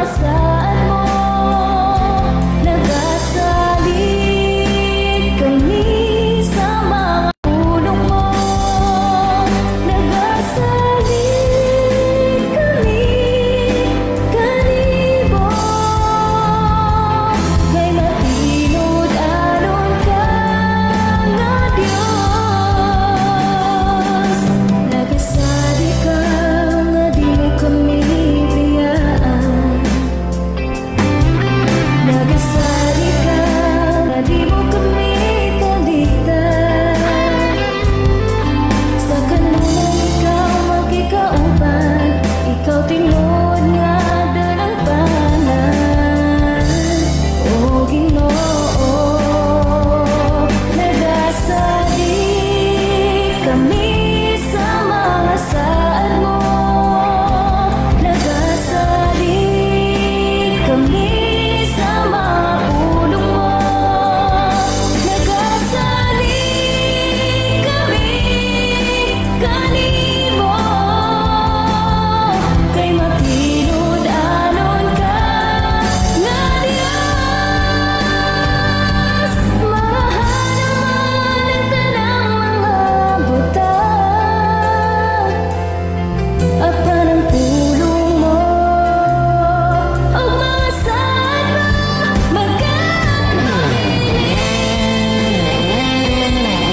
saad mo. Nagasalig kami sa mga pulong mo. Nagasalig kami kanimo. Kay matinud-anon ka nga Dios. Nagasalig ka nga di mo kami biyaan. Nagasalig ka nga di mo kami kaligtan. Sa kanunay ikaw magikauban, ikaw tinuod nga dalangpanan. O Ginoo, nagasalig kami sa mga saad mo. Nagasalig kami sa mga pulong mo. Nagasalig kami kanimo. Kay matinud-anon ka nga Dios. Mahal ang tanang mga butang, apan ang pulong mo ug mga saad mo Nagasalig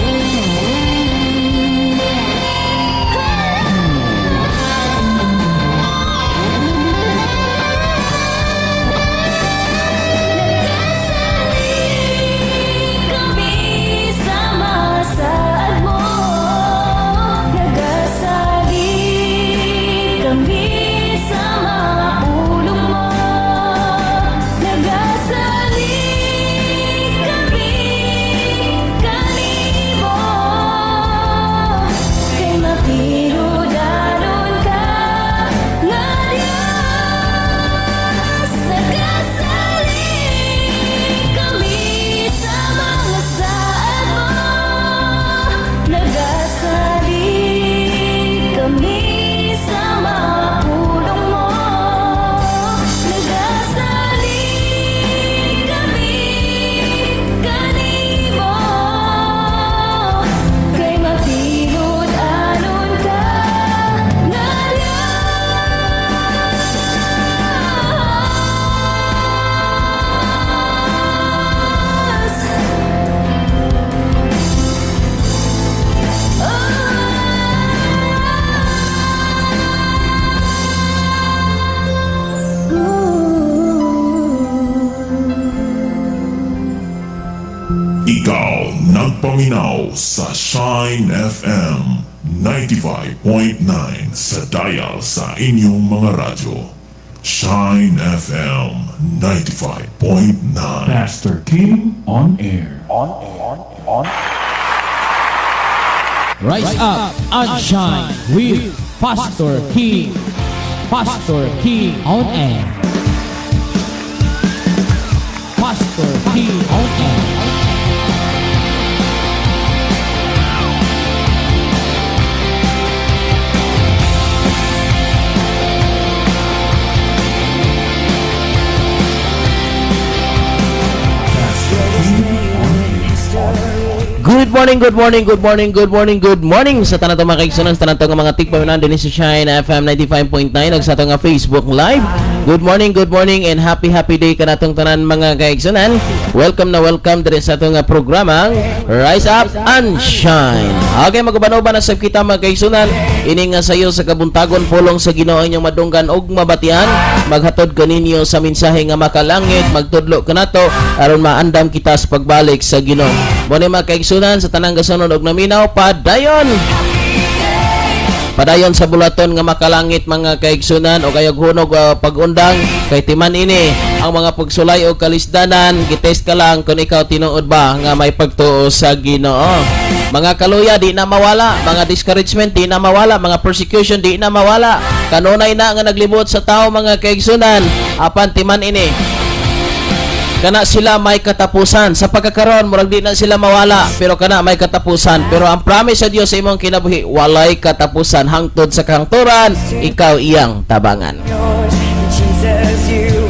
kami sa mga saad mo. Nagasalig kami sa mga pulong mo. Nagasalig kami kanimo. Kay matinud-anon ka nga Dios. Nagasalig kami sa mga saad mo. Nagasalig kami sa mga pulong mo. Nagasalig kami kanimo. Kay matinud-anon ka nga Dios. Ikaw nagpaminaw sa Shine FM 95.9 sa dial sa inyong mga radyo. Shine FM 95.9. Pastor Kim on air. Rise up and shine with Pastor King. Pastor King on air. Pastor King on air. Pastor Kim on air. Good morning, good morning, good morning, good morning, good morning sa tanan mga kaigsunan, sa tanan nga mga tigpaminaw dinhi sa Shine FM 95.9 ug sa atong nga Facebook Live. Good morning and happy happy day kanatong tanan mga kaigsunan. Welcome na welcome diri sa atong nga programang Rise Up and Shine. Okay, maguban-uban na sab kita mga kaigsunan. Ini nga sayo sa kabuntagon pulong sa Ginoo inyong madunggan ug mabatian. Maghatod kaninyo sa mensahe nga makalangit, magtudlo kanato aron maandam kita sa pagbalik sa Ginoo. Mo ni mga kaigsunan sa tanang gasunod og naminaw, padayon. Padayon sa bulaton nga makalangit mga kaigsunan o kayog hunog pag-undang kay timan ini ang mga pagsulay o kalisdanan, gitest ka lang kung ikaw tinuod ba nga may pagtuo sa Ginoo. Mga kaluya di na mawala, mga discouragement di na mawala, mga persecution di na mawala. Kanunay na nga naglibot sa tao mga kaigsunan, apan timan ini kana sila may katapusan. Sa pagkakaroon murag di na sila mawala, pero kana may katapusan. Pero ang promise sa Dios sa imong kinabuhi walay katapusan, hangtod sa kahangturan ikaw iyang tabangan. Yours. Jesus, you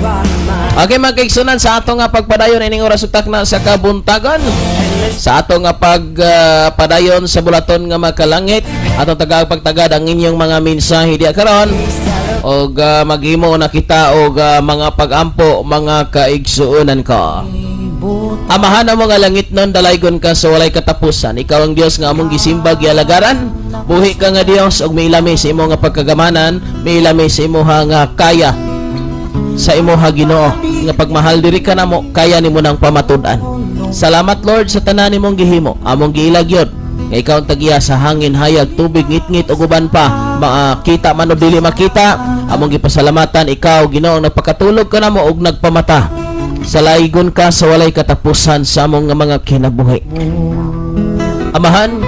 Okay mga kaigsunan, sa ato nga pagpadayon ining oras utak na sa kabuntagon, sa ato nga pagpadayon sa bulaton nga makalangit, atong tagapagtagad ang inyong mga mensahe diya karon og maghimo na kita og mga pagampo mga kaigsuonan ko. Amahan ang mga langit nun, dalaygon ka sa walay katapusan. Ikaw ang Dios nga among gisimbag gialagaran. Buhi ka nga Dios og miilami sa imo nga pagkagamanan, miilami sa imuha nga kaya, sa imuha Ginoo nga pagmahal diri ka namo, kaya nimo nang pamatud-an. Salamat Lord sa tanan nimong gihimo. Among giilag yun nga ikaw ang tagiya sa hangin, hayag, tubig, ngitngit ug uban pa, makita man o dili makita. Among gipasalamatan ikaw Ginoo, nagpakatulog ka namo og nagpamata. Salaygon ka sa walay katapusan sa among nga mga kinabuhi. Amahan,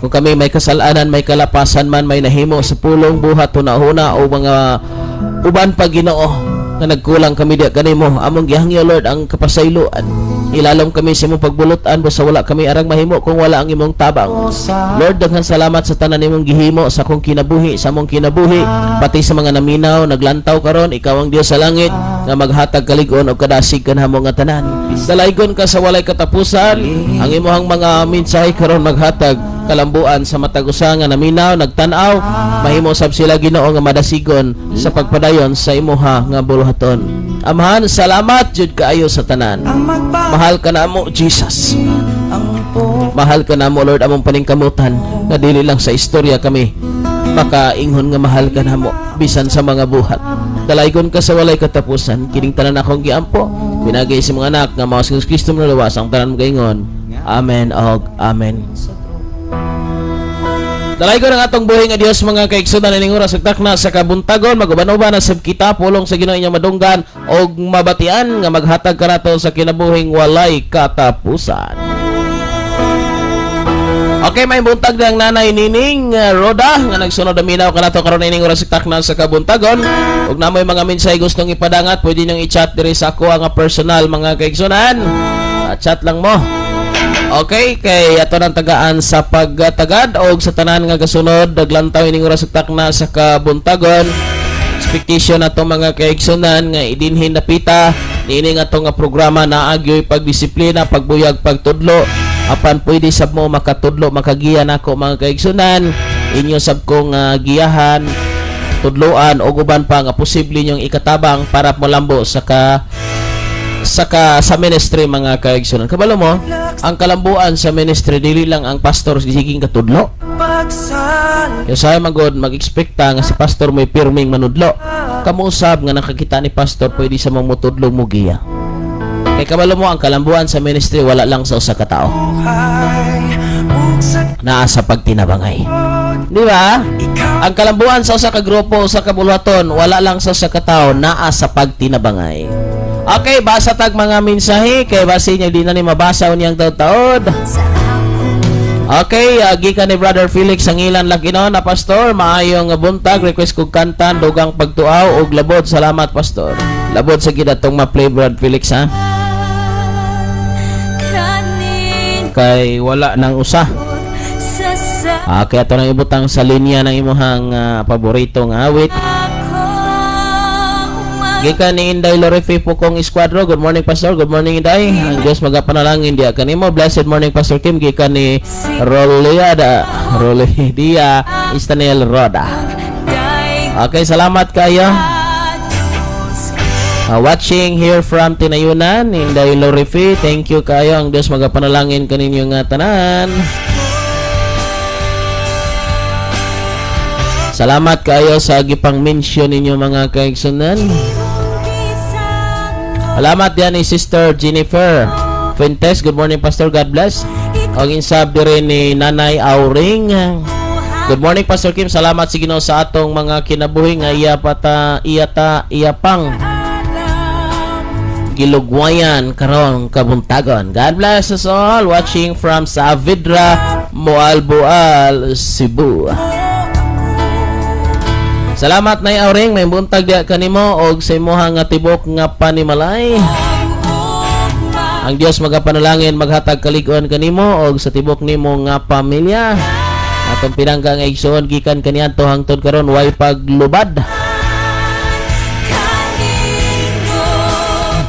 kung kami may kasalanan, may kalapasan man, may nahimo sa pulong, buhat, hunahuna o mga uban pa Ginoo nga nagkulang kami diya kanimo, among gihangyo Lord ang kapasayloan. Ilalom kami sa imong pagbulutan, basta wala kami arang mahimo kung wala ang imong tabang. Lord, daghan salamat sa tanan nimong gihimo sa akong kinabuhi, sa among kinabuhi, pati sa mga naminaw, naglantaw karon. Ikaw ang Dios sa langit nga maghatag kalig-on og kadasig kanamo nga tanan. Dalaygon ka sa walay katapusan. Ang imong mga mensahe karon maghatag kalambuan sa matag usa nga naminaw, nagtan-aw, mahimo sab sila Ginoo nga madasigon sa pagpadayon sa imuha nga buluhaton. Amahan, salamat jud kaayo sa tanan. Mahal ka namo Jesus. Mahal ka namo Lord, among paningkamutan nga dili lang sa istorya kami makaingon nga mahal ka namo bisan sa mga buhat. Dalaygon ka sa walay katapusan. Kining tanan akong giampo pinagi sa mga anak nga mao si Jesus Kristo manluwas ang tanan magaingon. Amen og amen. Dalaygon ang atong buhi nga Dios mga kaigsunan ining oras ug takna sa kabuntagon, maguban-uban na sab kita pulong sa Ginoo inyong madunggan og mabatian nga maghatag kanato sa kinabuhing walay katapusan. Okay, may buntag ng Nanay Nining Roda nga nagsunod na minaw kanato karon ining oras ug takna sa kabuntagon. Ug namoy mga mensahe gustong ipadangat, pwede niyong i-chat diri sa ako nga personal mga kaigsunan. Chat lang mo. Okay, kay ato nang tagaan sa pagtagad og sa tanan nga gasunod naglantaw ining oras ug takna sa kabuntagon. Expectation nato mga kaigsunan nga idinhin napita niini nga ato nga programa naagyoy pagdisiplina, pagbuyag, pagtudlo. Apan pwede sab mo makatudlo, makagiya nako mga kaigsunan. Inyo sab kong giyahan, tudloan og uban pa nga posible ninyong ikatabang para molambo sa ka sa ministry mga kaigsunan. Kabalo mo, ang kalambuan sa ministry dili lang ang pastor siging katudlo. Kaya say magod mag-expecta nga si pastor may pirming manudlo. Kamuusab nga nakakita ni pastor pwede sa mong mutudlo mo giya. Kay kabalo mo, ang kalambuan sa ministry wala lang sa usa ka tao. Naa sa pagtinabangay. Di ba? Ang kalambuan sa usa ka grupo, usa ka buluhaton, wala lang sa usa ka tawo, naa sa pagtinabangay. Okay, basa tag mga mensahe kay basi niya di na ni mabasa unyang taod-taod. Okay, gikan ni Brother Felix Sangilan Lagino na pastor, maayong buntag, request kog kantan dugang pagtuaw og labod. Salamat pastor. Labod sa gid atong ma-play Brother Felix ha. Kay wala nang usa. Okay, ato nang ibutang sa linya ng imuhang paborito nga awit. Gikan ni Inday Lorefe Pukong Esquadro. Good morning pastor. Good morning Inday. Ang Dios magapanalangin diya kanimo. Blessed morning Pastor Kim. Gikan ni Roleada Roledia Istanel Roda. Okay, salamat kayo. Watching here from Tinayunan, Inday Lorefe. Thank you kayo. Ang Dios magapanalangin kaninyo nga tanan. Salamat kayo sa gipang mention ninyo mga kaigsunan. Salamat yan ni Sister Jennifer Fuentes. Good morning Pastor, God bless. Og insab diri ni Nanay Auring. Good morning Pastor Kim. Salamat sa Ginoo sa atong mga kinabuhi nga iya pata iya ta iya pang gilugwayan karon kabuntagon. God bless us all watching from Saavedra, Moalboal, Cebu. Salamat Nay Auring, may buntag diya kanimo og sa imuha nga tibok nga panimalay. Ang Dios magapanalangin maghatag kalig-on kanimo og sa tibok nimo nga pamilya. Atong pinangga nga igsoon gikan kaniadto hangtod karon way paglubad.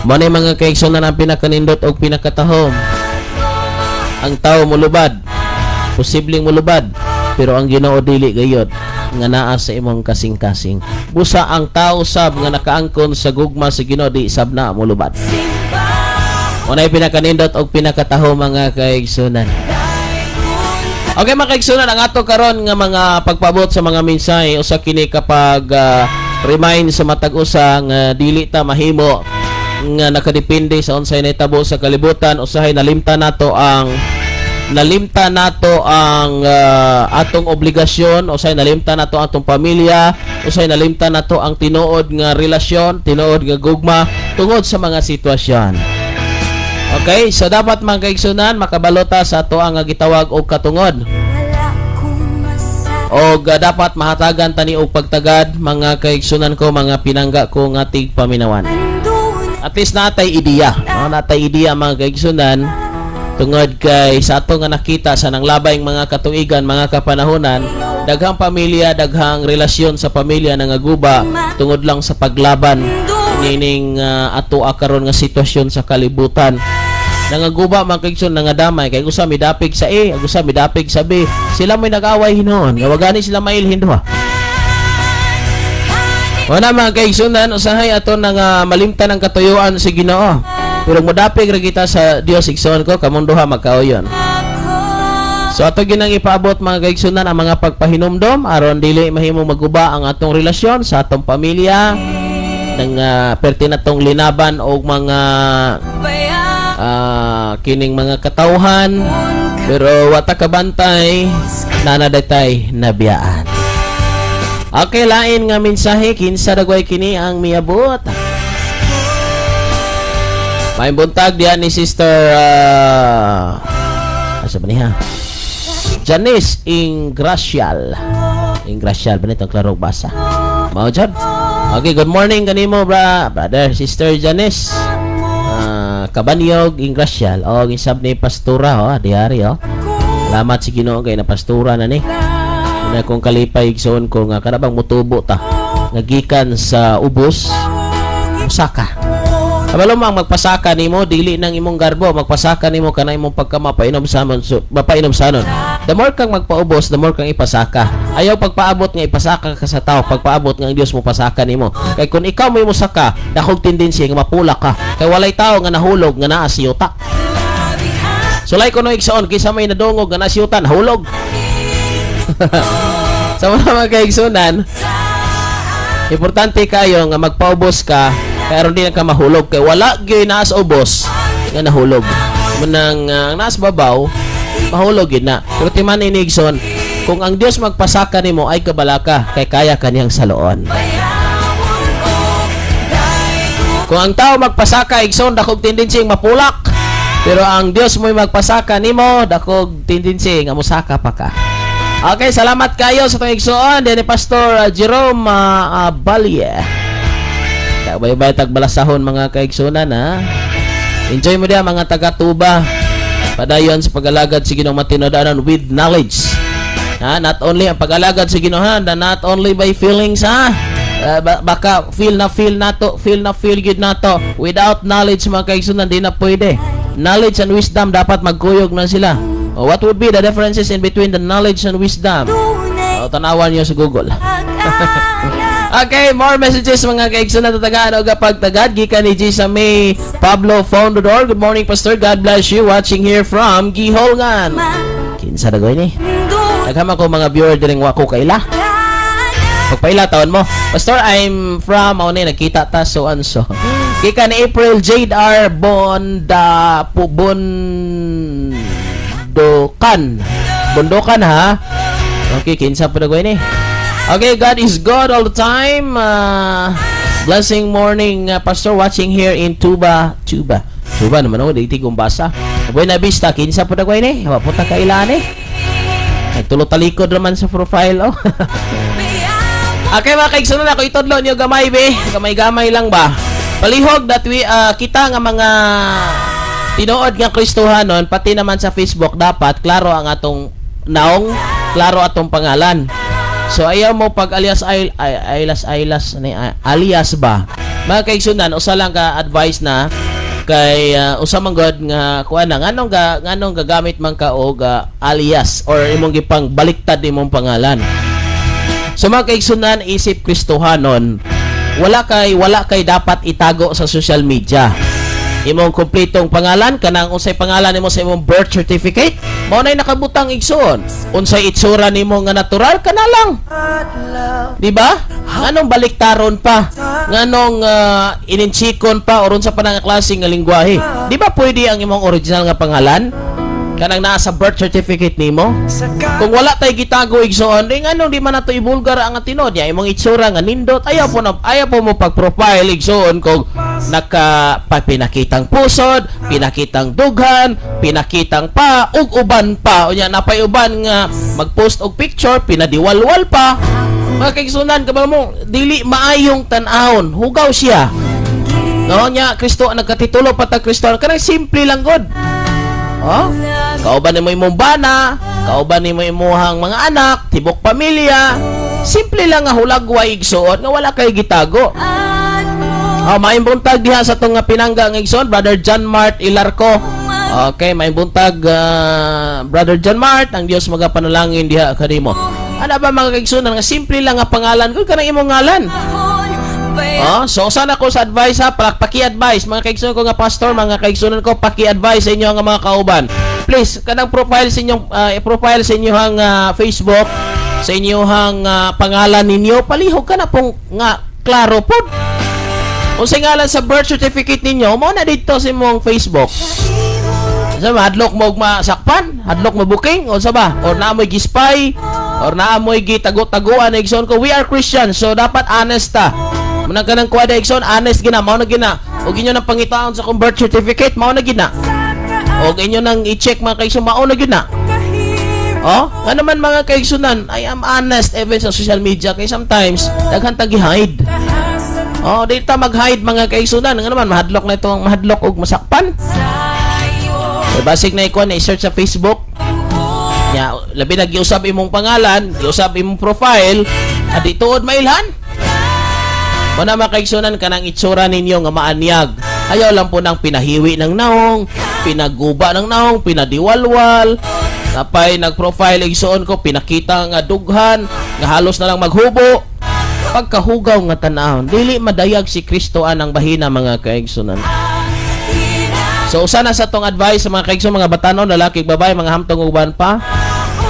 Mao ni, mga kaigsunan, ang pinakanindot og pinakatahom. Ang tao mulubad, posibleng mulubad, pero ang Ginoo dili gayod nga naa sa imong kasing-kasing. Busa ang tao sab nga nakaangkon sa gugma sa Ginoo, di sab na mulubad. Mao nay pinakanindot og pinakatahom, mga kaigsunan. Okay, mga kaigsunan, ang ato karon nga mga pagpaabot sa mga mensahe, usa kini kapag remind sa matag usa nga dili ta mahimo nga nakadepende sa unsay nahitabo sa kalibutan. Usahay nalimtan nato ang atong obligasyon, usahay nalimtan nato ang atong pamilya, usahay nalimtan nato ang tinuod nga relasyon, tinuod nga gugma tungod sa mga sitwasyon. Okay, so dapat, mga kaigsunan, makabalota sa ato ang gitawag og katungod. Og dapat mahatagan tani og pagtagad, mga kaigsunan ko, mga pinangga ko nga tigpaminawan. At least natay ideya. No? Natay ideya, mga kaigsunan, tungod kay sa ato nga nakita sa nanglabay mga katuigan, mga kapanahonan, daghang pamilya, daghang relasyon sa pamilya nangaguba tungod lang sa paglaban nining ato karon nga sitwasyon sa kalibutan. Nangaguba, mga kaigsoon, nangadamay kay usa midapig sa A, usa midapig sa B. Sila mo'y nag-away hinuon. Nga wa gani sila mailhin duha. Wala, mga kaigsunan, usahay ato na nga malimtan ang katuyuan sa Ginoo. Pero modapig ra kita sa Dios, igsoon ko, kamong duha magkaoyon. So ato ginang ipaabot, mga kaigsunan, ang mga pagpahinumdom aron dili mahimo maguba ang atong relasyon sa atong pamilya nang perti natong linaban og mga kining mga katawhan, pero wata kabantay nana datay nabiyaan. Okay, lain nga mensahe, kinsa dagway kini ang miabot? May buntag diyan ni Sister asa ba niya? Janice Ingracial. Ingracial ba nito? Klaro basa. Mao jud. Okay, good morning kanimo, bra, brother, Sister Janice. Kabanyog Ingracial. O gisab ni pastora oh, diari oh. Salamat si Ginoo kay na pastora na ni. Na kung kalipay, igsoon ko, nga kanabang mutubo ta nga gikan sa ubos musaka. Kabalo mo ang magpasaka nimo, dili nang imong garbo, magpasaka nimo kana imong pagkamapainom sa so, mapainom sa non. The more kang magpaubos, the more kang ipasaka. Ayaw pagpaabot nga ipasaka ka sa tao, pagpaabot nga ang Dios mo pasaka nimo. Kay kung ikaw may musaka, dakog tendency nga mapula ka. Kay walay tao nga nahulog nga naa siyuta. Sulay ko no, igsoon, kaysa may nadungog nga naa siyuta, nahulog. Sa mga kaigsunan, importante kayo nga magpaubos ka kay aron di na ka mahulog, kay wala gyud naa sa ubos nga nahulog. Munang ang naas babaw mahulog gyud na. Pero timan ni igsoon, kung ang Dios magpasaka nimo ay kabalaka kay kaya kaniyang saloon. Kung ang tao magpasaka, igsoon, dakog tendency mapulak. Pero ang Dios mo'y magpasaka nimo, dakog tendency nga mosaka pa ka. Okay, salamat kayo sa itong igsoon. Din ni Pastor Jerome Balye. Bay-bay tagbalasahon, mga kaigsunan, ha. Enjoy mo diya, mga taga-Tuba. Padayon sa pag-alagad sa Ginoong matinudanon with knowledge. Ha, not only ang pag-alagad sa Ginoo, ha, not only by feelings, ha. Baka feel na feel nato, feel na feel gyud nato. Without knowledge, mga kaigsunan, di na pwede. Knowledge and wisdom dapat magkuyog na sila. Oh, what would be the differences in between the knowledge and wisdom? Oh, tanawan niyo sa Google. Okay, more messages, mga kaigsoon na tatagaan og pagtagad gikan ni Gisa May Pablo Fondodor. Good morning, Pastor. God bless you. Watching here from Giholgan. Kinsa dagoy ni? Daghan ko mga viewer diring wa ko kaila. Pagpaila taon mo. Pastor, I'm from mao ni nagkita ta so and so. Gikan ni April Jade R Bonda Bondokan. Bondokan ha. Okay, kinsa pa dagoy ni? Okay, God is good all the time. Blessing morning, Pastor, watching here in Tuba, Tuba. Tuba naman ako, di kong basa. Buena Vista, kinsa po dagoy ni? Wa po ta kailan eh. Nagtulo talikod naman sa profile, oh. Okay, mga kaigsunan, ako itudlo niyo gamay, be. Gamay-gamay lang ba? Palihog that we, kita nga mga tinuod nga Kristohanon, pati naman sa Facebook, dapat klaro ang atong naong, klaro atong pangalan. So ayaw mo pag alias ay, ay alias alias ni alias ba? Mga kaigsunan, usa lang ka advice na kay usa man god nga kuan na nganong gagamit man ka og alias or imong gipang baliktad imong pangalan. So mga kaigsunan, isip Kristohanon, wala kay dapat itago sa social media. Imong kompletong pangalan, kanang unsay pangalan nimo sa imong birth certificate, mao nay nakabutang, igsoon. Unsay itsura nimo nga natural, kana lang. Di ba? Nganong baliktaron pa? Nganong ininchikon pa or unsa pa nga klase nga lingwahe? Di ba pwede ang imong original nga pangalan? Kanang naa sa birth certificate nimo? Kung wala tay gitago, igsoon, di nganong di man nato ibulgar ang tinuod niya imong itsura nga nindot? Ayaw po mo pag-profile, igsoon, kung naka pa, pinakitang pusod, pinakitang dughan, pinakitang pa ug uban pa. Unya napay uban nga mag-post og picture pinadiwalwal pa. Mga kaigsunan, kabalo mo dili maayong tan-awon, hugaw siya. No nya Kristo nagkatitulo pa ta Kristo, kanang simple lang gud. Oh? Kauban nimo imong bana, kauban nimo imuhang mga anak, tibok pamilya. Simple lang nga hulagway, igsuon, nga wala kay gitago. Oh, maayong buntag diha sa tong nga pinangga nga, igsoon, Brother John Mart Ilarco. Okay, maayong buntag, Brother John Mart, ang Dios magapanalangin diha kanimo. Ana ba, mga kaigsunan, nga simple lang nga pangalan kung kanang imong ngalan. Oh, so sana ko sa advice ha, paki-advise mga kaigsunan ko nga pastor, mga kaigsunan ko, paki-advise sa inyo nga mga kauban. Please, kanang profile sa inyong Facebook, sa inyong pangalan ninyo, palihog ka na pong nga klaro pod. Unsay ngalan sa birth certificate ninyo, mao na dito sa imong Facebook. Sa hadlok mo og masakpan, hadlok mo booking, o sa ba? Or naa moy gi-spy, or naa moy gitago-taguan, igsoon ko. We are Christians, so dapat honest ta. Munang kanang kuwada, igsoon, honest gina, mao na gina. Og inyo nang pangitaon sa akong birth certificate, mao na gina. Og inyo nang i-check, mga kaigsoon, mao na gina. Oh, nga naman, mga kaigsunan, I am honest even sa social media kay sometimes daghan tag hide. Oh, di ta mag-hide, mga kaigsunan. Nga naman mahadlok na itong mahadlok og masakpan. Eh, basig na ikuan na i-search sa Facebook. Ya, labi na giusab imong pangalan, giusab imong profile, adi tuod mailhan. Muna, mga kaigsunan, kanang itsura ninyo nga maanyag. Ayaw lang po nang pinahiwi ng naong, pinaguba ng naong, pinadiwalwal. Napay nag-profile, igsoon ko, pinakita nga dughan, nga halos na lang maghubo. Pagkahugaw nga tanawon, dili madayag si Kristo anang bahina, mga kaigsunan. So usa na sa tong advice sa mga kaigsoon, mga batanon, lalaki, babae, mga hamtong uban pa.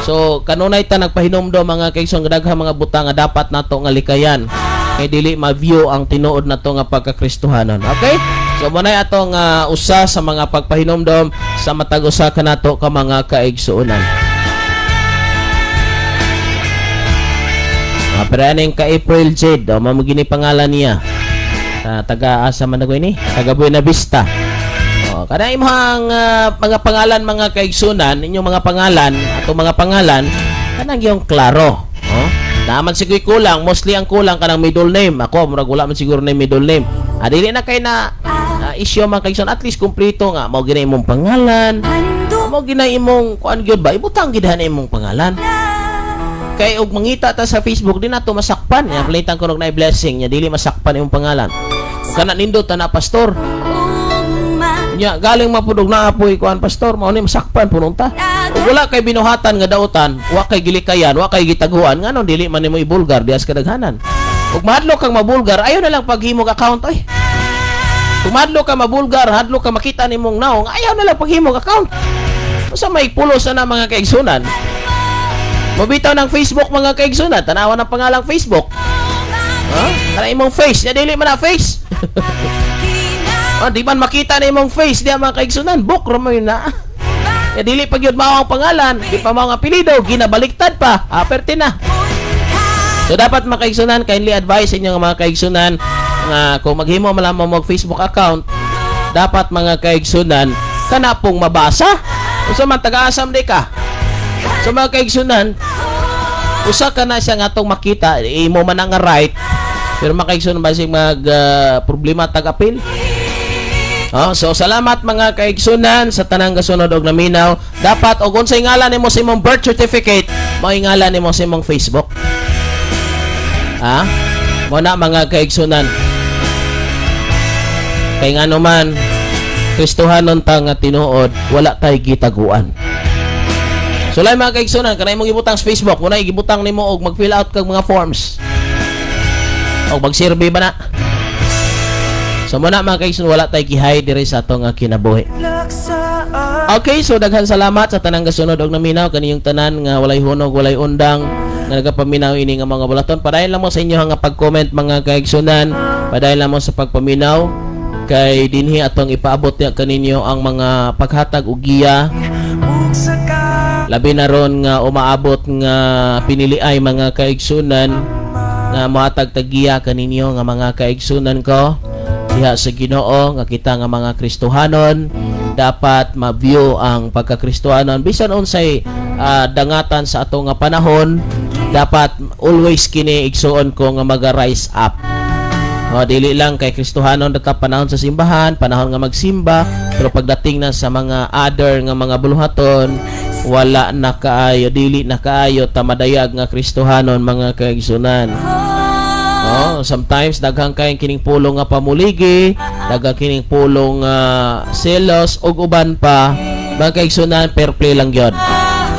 So kanunay ta nagpahinumdom, mga kaigsoon, daghang mga butang nga dapat nato nga likayan kay dili ma-view ang tinuod nato nga pagkakristohanon. Okay? So mo atong usa sa mga pagpahinumdom sa matag usa kanato ka mga kaigsuonan. Pero aning ka April Jade, oh, mao gini pangalan niya. Taga asa man na ini? Taga Buena Vista. Oh, kada imong mga pangalan, mga kaigsunan, inyong mga pangalan, atong mga pangalan, kanang yung klaro. Oh, naman siguro kulang, mostly ang kulang kanang middle name. Ako murag wala man siguro na middle name. Ah, dili na kay na issue, mga kaigsunan, at least kumpleto nga mao gina imong pangalan. Mao gina imong kuan gyud ba? Ibutang gid na imong pangalan. Kay og mangita ta sa Facebook, di nato masakpan. Ya palitan ko na blessing nya dili masakpan imong pangalan. Ug kana nindot ta na, pastor. Nya galing mapudog na apoy kuan, pastor, mao ni masakpan punong ta. Ug wala kay binuhatan nga dautan, wa kay gilikayan, wa kay gitaguan, nganong dili man nimo ibulgar dias kadaghanan? Ug mahadlok kang mabulgar, ayaw na lang paghimog account ay. Kung mahadlok ka mabulgar, hadlok ka makita nimong naong, ayaw na lang paghimog account. Usa may pulos na mga kaigsunan. Mabitaw ng Facebook, mga kaigsunan, tanawan ang pangalang Facebook. Ha? Kana imong face, ya dili man na face. Oh, di man makita na imong face diya, mga kaigsunan, book ra mo yun na. Ya dili pa gyud mao ang pangalan, di pa mao ang apelyido, ginabaliktad pa. Ah, perte na. So dapat, mga kaigsunan, kindly advise inyo nga mga kaigsunan nga kung maghimo man lamang mo og Facebook account, dapat, mga kaigsunan, kana pong mabasa. Usa man taga-asam di ka. So mga kaigsunan, usa ka na siya nga atong makita, imo man ang right, pero mga kaigsunan, basig mag problema tag-apil. Oh, so salamat, mga kaigsunan, sa tanang gasunod og naminaw. Dapat og unsay ngalan nimo sa imong birth certificate, mao ngalan nimo sa imong Facebook. Ha? Mo na, mga kaigsunan. Kay ngano man, Kristohanon ta nga tinuod, wala tay gitaguan. So lay mga kaigsunan, kanay imong gibutang sa Facebook, muna gibutang nimo og mag-fill out kag mga forms. Og mag-survey ba na? So muna mga kaigsunan, wala tay gihay diri sa atong kinabuhi. Okay, so daghan salamat sa tanang gasunod og naminaw kaniyong tanan nga walay hunog, walay undang nga nagapaminaw ini nga mga bulaton. Padayon lang mo sa inyo nga pag-comment mga kaigsunan, padayon lang mo sa pagpaminaw kay dinhi atong ipaabot niya kaninyo ang mga paghatag og giya. Labi na ron nga umaabot nga pinili ay mga kaigsunan nga mohatag tag giya kaninyo nga mga kaigsunan ko diha sa Ginoo, nga kita nga mga Kristohanon dapat ma-view ang pagkakristohanon bisan unsay dangatan sa ato nga panahon. Dapat always kini, igsuon ko, nga maga-rise up. O, dili lang kay Kristohanon data panahon sa simbahan, panahon nga magsimba, pero pagdating na sa mga other nga mga buluhaton, wala na kaayo, dili na kaayo ta madayag nga Kristohanon, mga kaigsunan. Oh, sometimes daghang kayong kining pulong nga pamuligi, daghang kining pulong nga selos ug uban pa, mga kaigsunan, fair play lang gyud.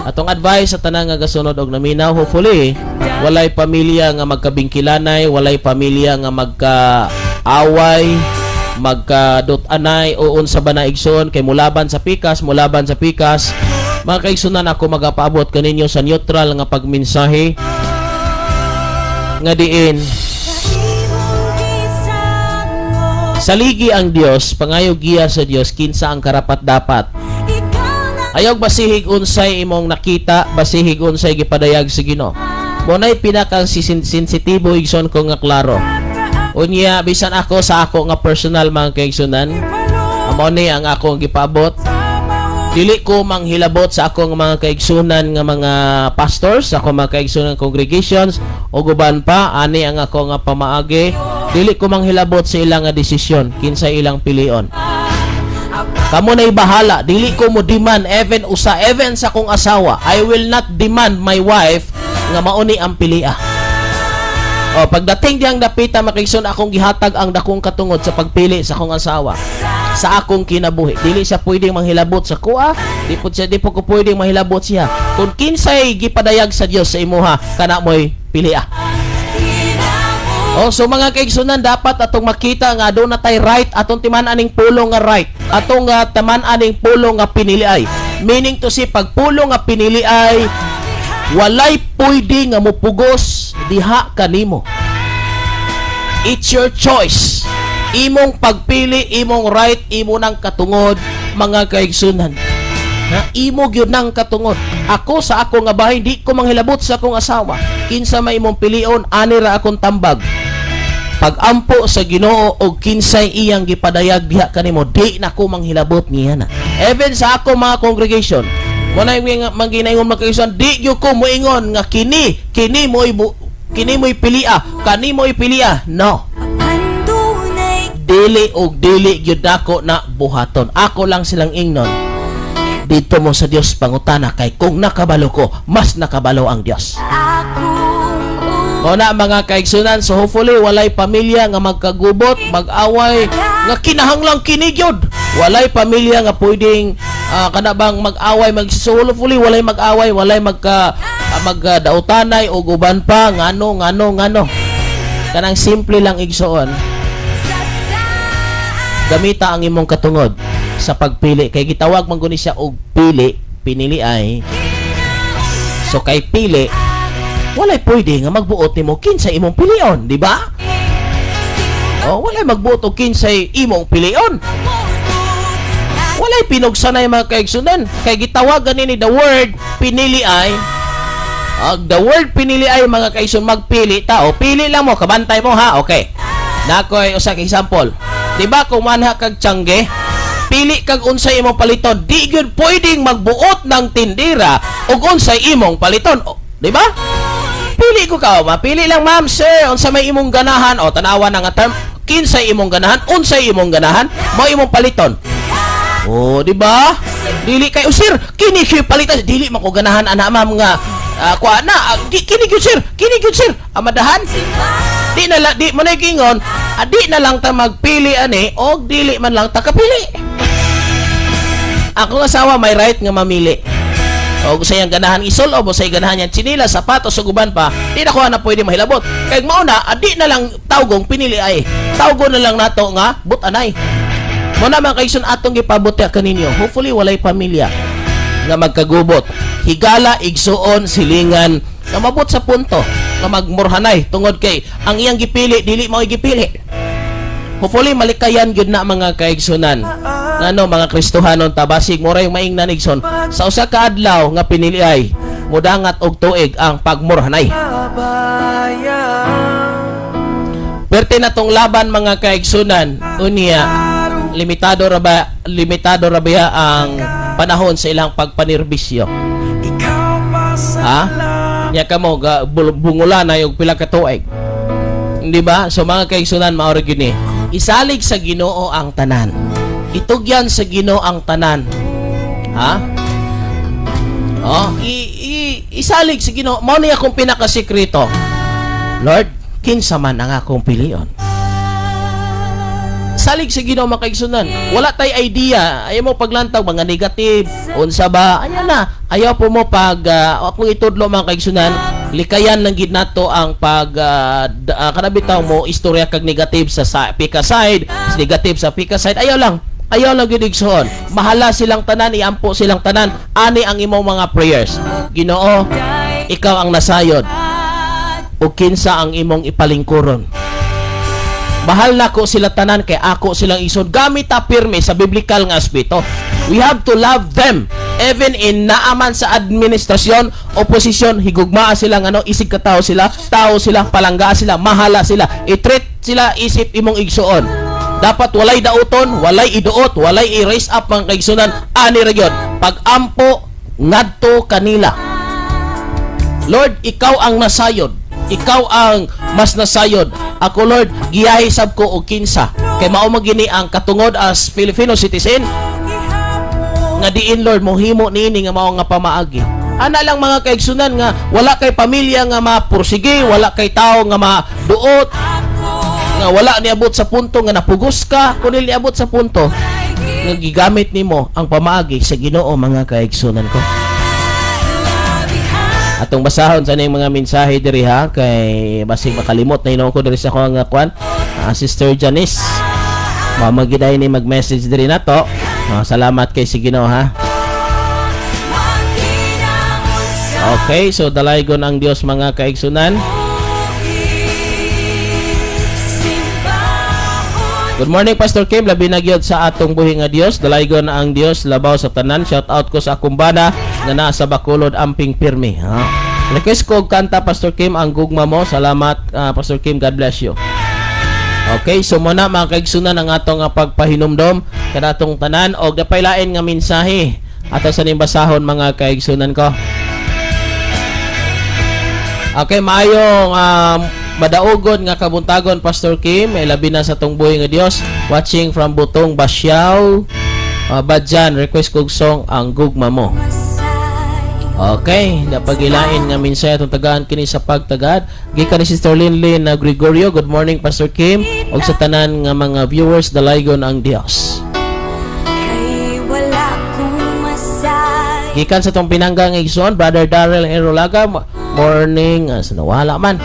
Atong advice sa tanan nga gasunod og naminaw, hopefully walay pamilya nga magkabingkilanay, walay pamilya nga magka-away, magkadut-anay o unsa ba na, igsoon, kay mulaban sa pikas, mulaban sa pikas. Mga kaigsunan, ako magapaabot kaninyo sa neutral nga pagmensahe nga diin saligi ang Dios, pangayo giya sa Dios kinsa ang karapat dapat. Ayaw basihig unsay imong nakita, basihig unsay gipadayag sa Ginoo. Mo nay pinaka sensitibo, igsoon ko, nga klaro. Unya bisan ako sa ako nga personal, mga kaigsunan, amo ni ang akong gipaabot. Dili ko manghilabot sa akong mga kaigsunan nga mga pastors, sa akong mga kaigsunan congregations o uban pa, ani ang ako nga pamaagi. Dili ko manghilabot sa ilang nga desisyon, kinsa ilang pilion. Kamo na'y bahala, dili ko mo demand even usa, even sa akong asawa. I will not demand my wife nga mauni ang pilia. O, pagdating diyang dapita, makigson, akong gihatag ang dakong katungod sa pagpili sa akong asawa sa akong kinabuhi. Dili siya pwedeng manghilabot sa kuha, di po siya, di po ko pwedeng manghilabot siya. Kung kinsay gipadayag sa Dios sa imuha, kana mo'y pilia. Oh, so mga kaigsunan, dapat atong makita nga aduna tay right, atong timan aning pulong nga right. Atong taman aning pulong nga pinili ay. Meaning to say, pag pulong nga pinili ay, walay pwede nga mupugos diha kanimo. It's your choice. Imong pagpili, imong right, imo nang katungod, mga kaigsunan. Ha? Imo gyud nang katungod. Ako sa ako nga bahay, di ko manghilabot sa akong asawa. Kinsa may imong pilion, ani ra akong tambag. Pag-ampo sa Ginoo og kinsay iyang gipadayag diha kanimo, di na ko manghilabot niya na. Even sa ako mga congregation, mo na yung manginaingon, mga kaigsunan, di gyud ko moingon nga kini mo'y pilia, kani mo'y pilia. No. Dili og dili gyud nako na buhaton. Ako lang silang ingnon. Dito mo sa Dios pangutana kay kung nakabalo ko, mas nakabalo ang Dios. Mao na, mga kaigsunan, so hopefully walay pamilya nga magkagubot, mag-away, nga kinahanglang kini gyud. Walay pamilya nga pwedeng kana bang mag-away, mag so hopefully walay mag-away, walay magdautanay o uban pa, ngano ngano ngano. Kanang simple lang, igsoon. Gamita ang imong katungod sa pagpili kay gitawag man guni siya og pili, pinili ay. So kay pili, walay pwede nga magbuot nimo kinsa imong pilion, di ba? Oh, walay magbuot og kinsay imong pilion. Walay pinugsanay, mga kaigsunan kay gitawag gani ni the word pinili ay. The word pinili ay, mga kaigsun, magpili ta. O pili lang mo, kabantay mo ha. Okay. Nakoy usa ka example. Di ba kung manha kag tiyangge, pili kag unsay imong paliton, di gyud pwedeng magbuot ng tindera og unsay imong paliton. O, di ba? Pili ko ka, mapili lang, ma'am, sir, unsa may imong ganahan. O tanawa na nga term, kinsay imong ganahan, unsay imong ganahan, mao imong paliton. O, di ba? Dili kay, oh, sir, kini gyud paliton. Dili man ko ganahan ana, ma'am, nga kuha na, kini gyud sir, kini gyud sir. Amadahan. Di na lang di mo na ingon, di na lang ta magpili ani og dili man lang ta kapili. Akong asawa may right nga mamili. O sa iyang ganahan isulob o sa iyang ganahan niyang tsinila, sapatos ug uban pa, di na ko na pwede mahilabot. Kay mao na, adi na lang tawgong pinili ay. Tawgon na lang nato nga butanay. Mo na mga kaigsoon atong gipabutya kaninyo. Hopefully walay pamilya nga magkagubot. Higala, igsuon, silingan, nga mabot sa punto nga magmurhanay tungod kay ang iyang gipili dili mao gipili. Hopefully malikayan gyud na mga kaigsunan. Ngano mga Kristohanon tabasig mo ray maingnan igsoon sa usa ka adlaw nga pinili ay mudangat og tuig ang pagmurhanay. Perte na tong laban mga kaigsunan. Unya limitado ra ba ang panahon sa ilang pagpanirbisyo. Ha? Nya kamo bungulan na og pila ka tuig. Hindi ba? So mga kaigsunan mao ra gyud ni. Isalig sa Ginoo ang tanan. Itugyan sa Ginoo ang tanan. Ha? Oh, isalig sa Ginoo. Mao ni akong pinakasikreto. Lord, kinsa man ang akong pilion. Salig sa Ginoo mga kaigsunan. Wala tay idea. Ayaw mo paglantaw mga negative, unsa ba? Ayan na. Ayaw po mo pag akong itudlo mga kaigsunan, likayan lang gid nato ang pag kanabitaw mo istorya kag negative sa pika side, negative sa pika side. Ayaw lang. Ayaw lang gid igsoon. Mahala silang tanan, iampo silang tanan. Ani ang imong mga prayers. Ginoo, ikaw ang nasayod. O kinsa ang imong ipalingkuron. Mahal nako sila tanan kay ako silang ison. Gamit ta pirmi sa biblical nga aspeto. We have to love them even in naaman sa administrasyon, oposisyon, higugmaa sila ngano, isig ka tao sila, tao sila, palangga sila, mahala sila. I-treat sila isip imong igsuon. Dapat walay dauton, walay iduot, walay i-raise up ang kaigsunan ani ra gyud. Pag-ampo ngadto kanila. Lord, ikaw ang nasayod. Ikaw ang mas nasayod. Ako Lord, giyahi sab ko og kinsa. Kay mao man gini ang katungod as Filipino citizen nga diin Lord mohimo niini nga mao nga pamaagi. Ana lang mga kaigsunan nga wala kay pamilya nga mapursige, wala kay tawo nga maduot, nga wala niabot sa punto nga napugos ka, kun niabot sa punto nga gigamit nimo ang pamaagi sa Ginoo mga kaigsunan ko. Atong basahon sa ning mga mensahe diri ha kay basig makalimot na hinuon ko diri sa akong kuan. Sister Janice, mamagiday ni mag-message diri nato. Salamat kay si Ginoo ha. Okay, so dalaygon ang Dios mga kaigsunan. Good morning Pastor Kim, labi na gyud sa atong buhi nga Dios. Dalaygon ang Dios labaw sa tanan. Shout out ko sa akong bana nga naa sa Bacolod, amping pirmi. Ha? Request ko og kanta Pastor Kim ang gugma mo. Salamat Pastor Kim, God bless you. Okay, so muna mga kaigsunan ang atong pagpahinumdom kanatong tanan og napailain nga mensahe ato sa ning basahon mga kaigsunan ko. Okay, maayong madaugon nga kabuntagon Pastor Kim, ay labi na sa tong buhi nga Dios. Watching from Butong Basyao, Badjan, request kog song ang gugma mo. Okay, napagilain nga mensahe atong tagaan kini sa pagtagad. Gikan ni Sister Linlin na Gregorio. Good morning Pastor Kim ug sa tanan nga mga viewers, dalaygon ang Dios. Gikan sa tong pinanggang igsoon, Brother Darrell Erolaga. Morning, wala man.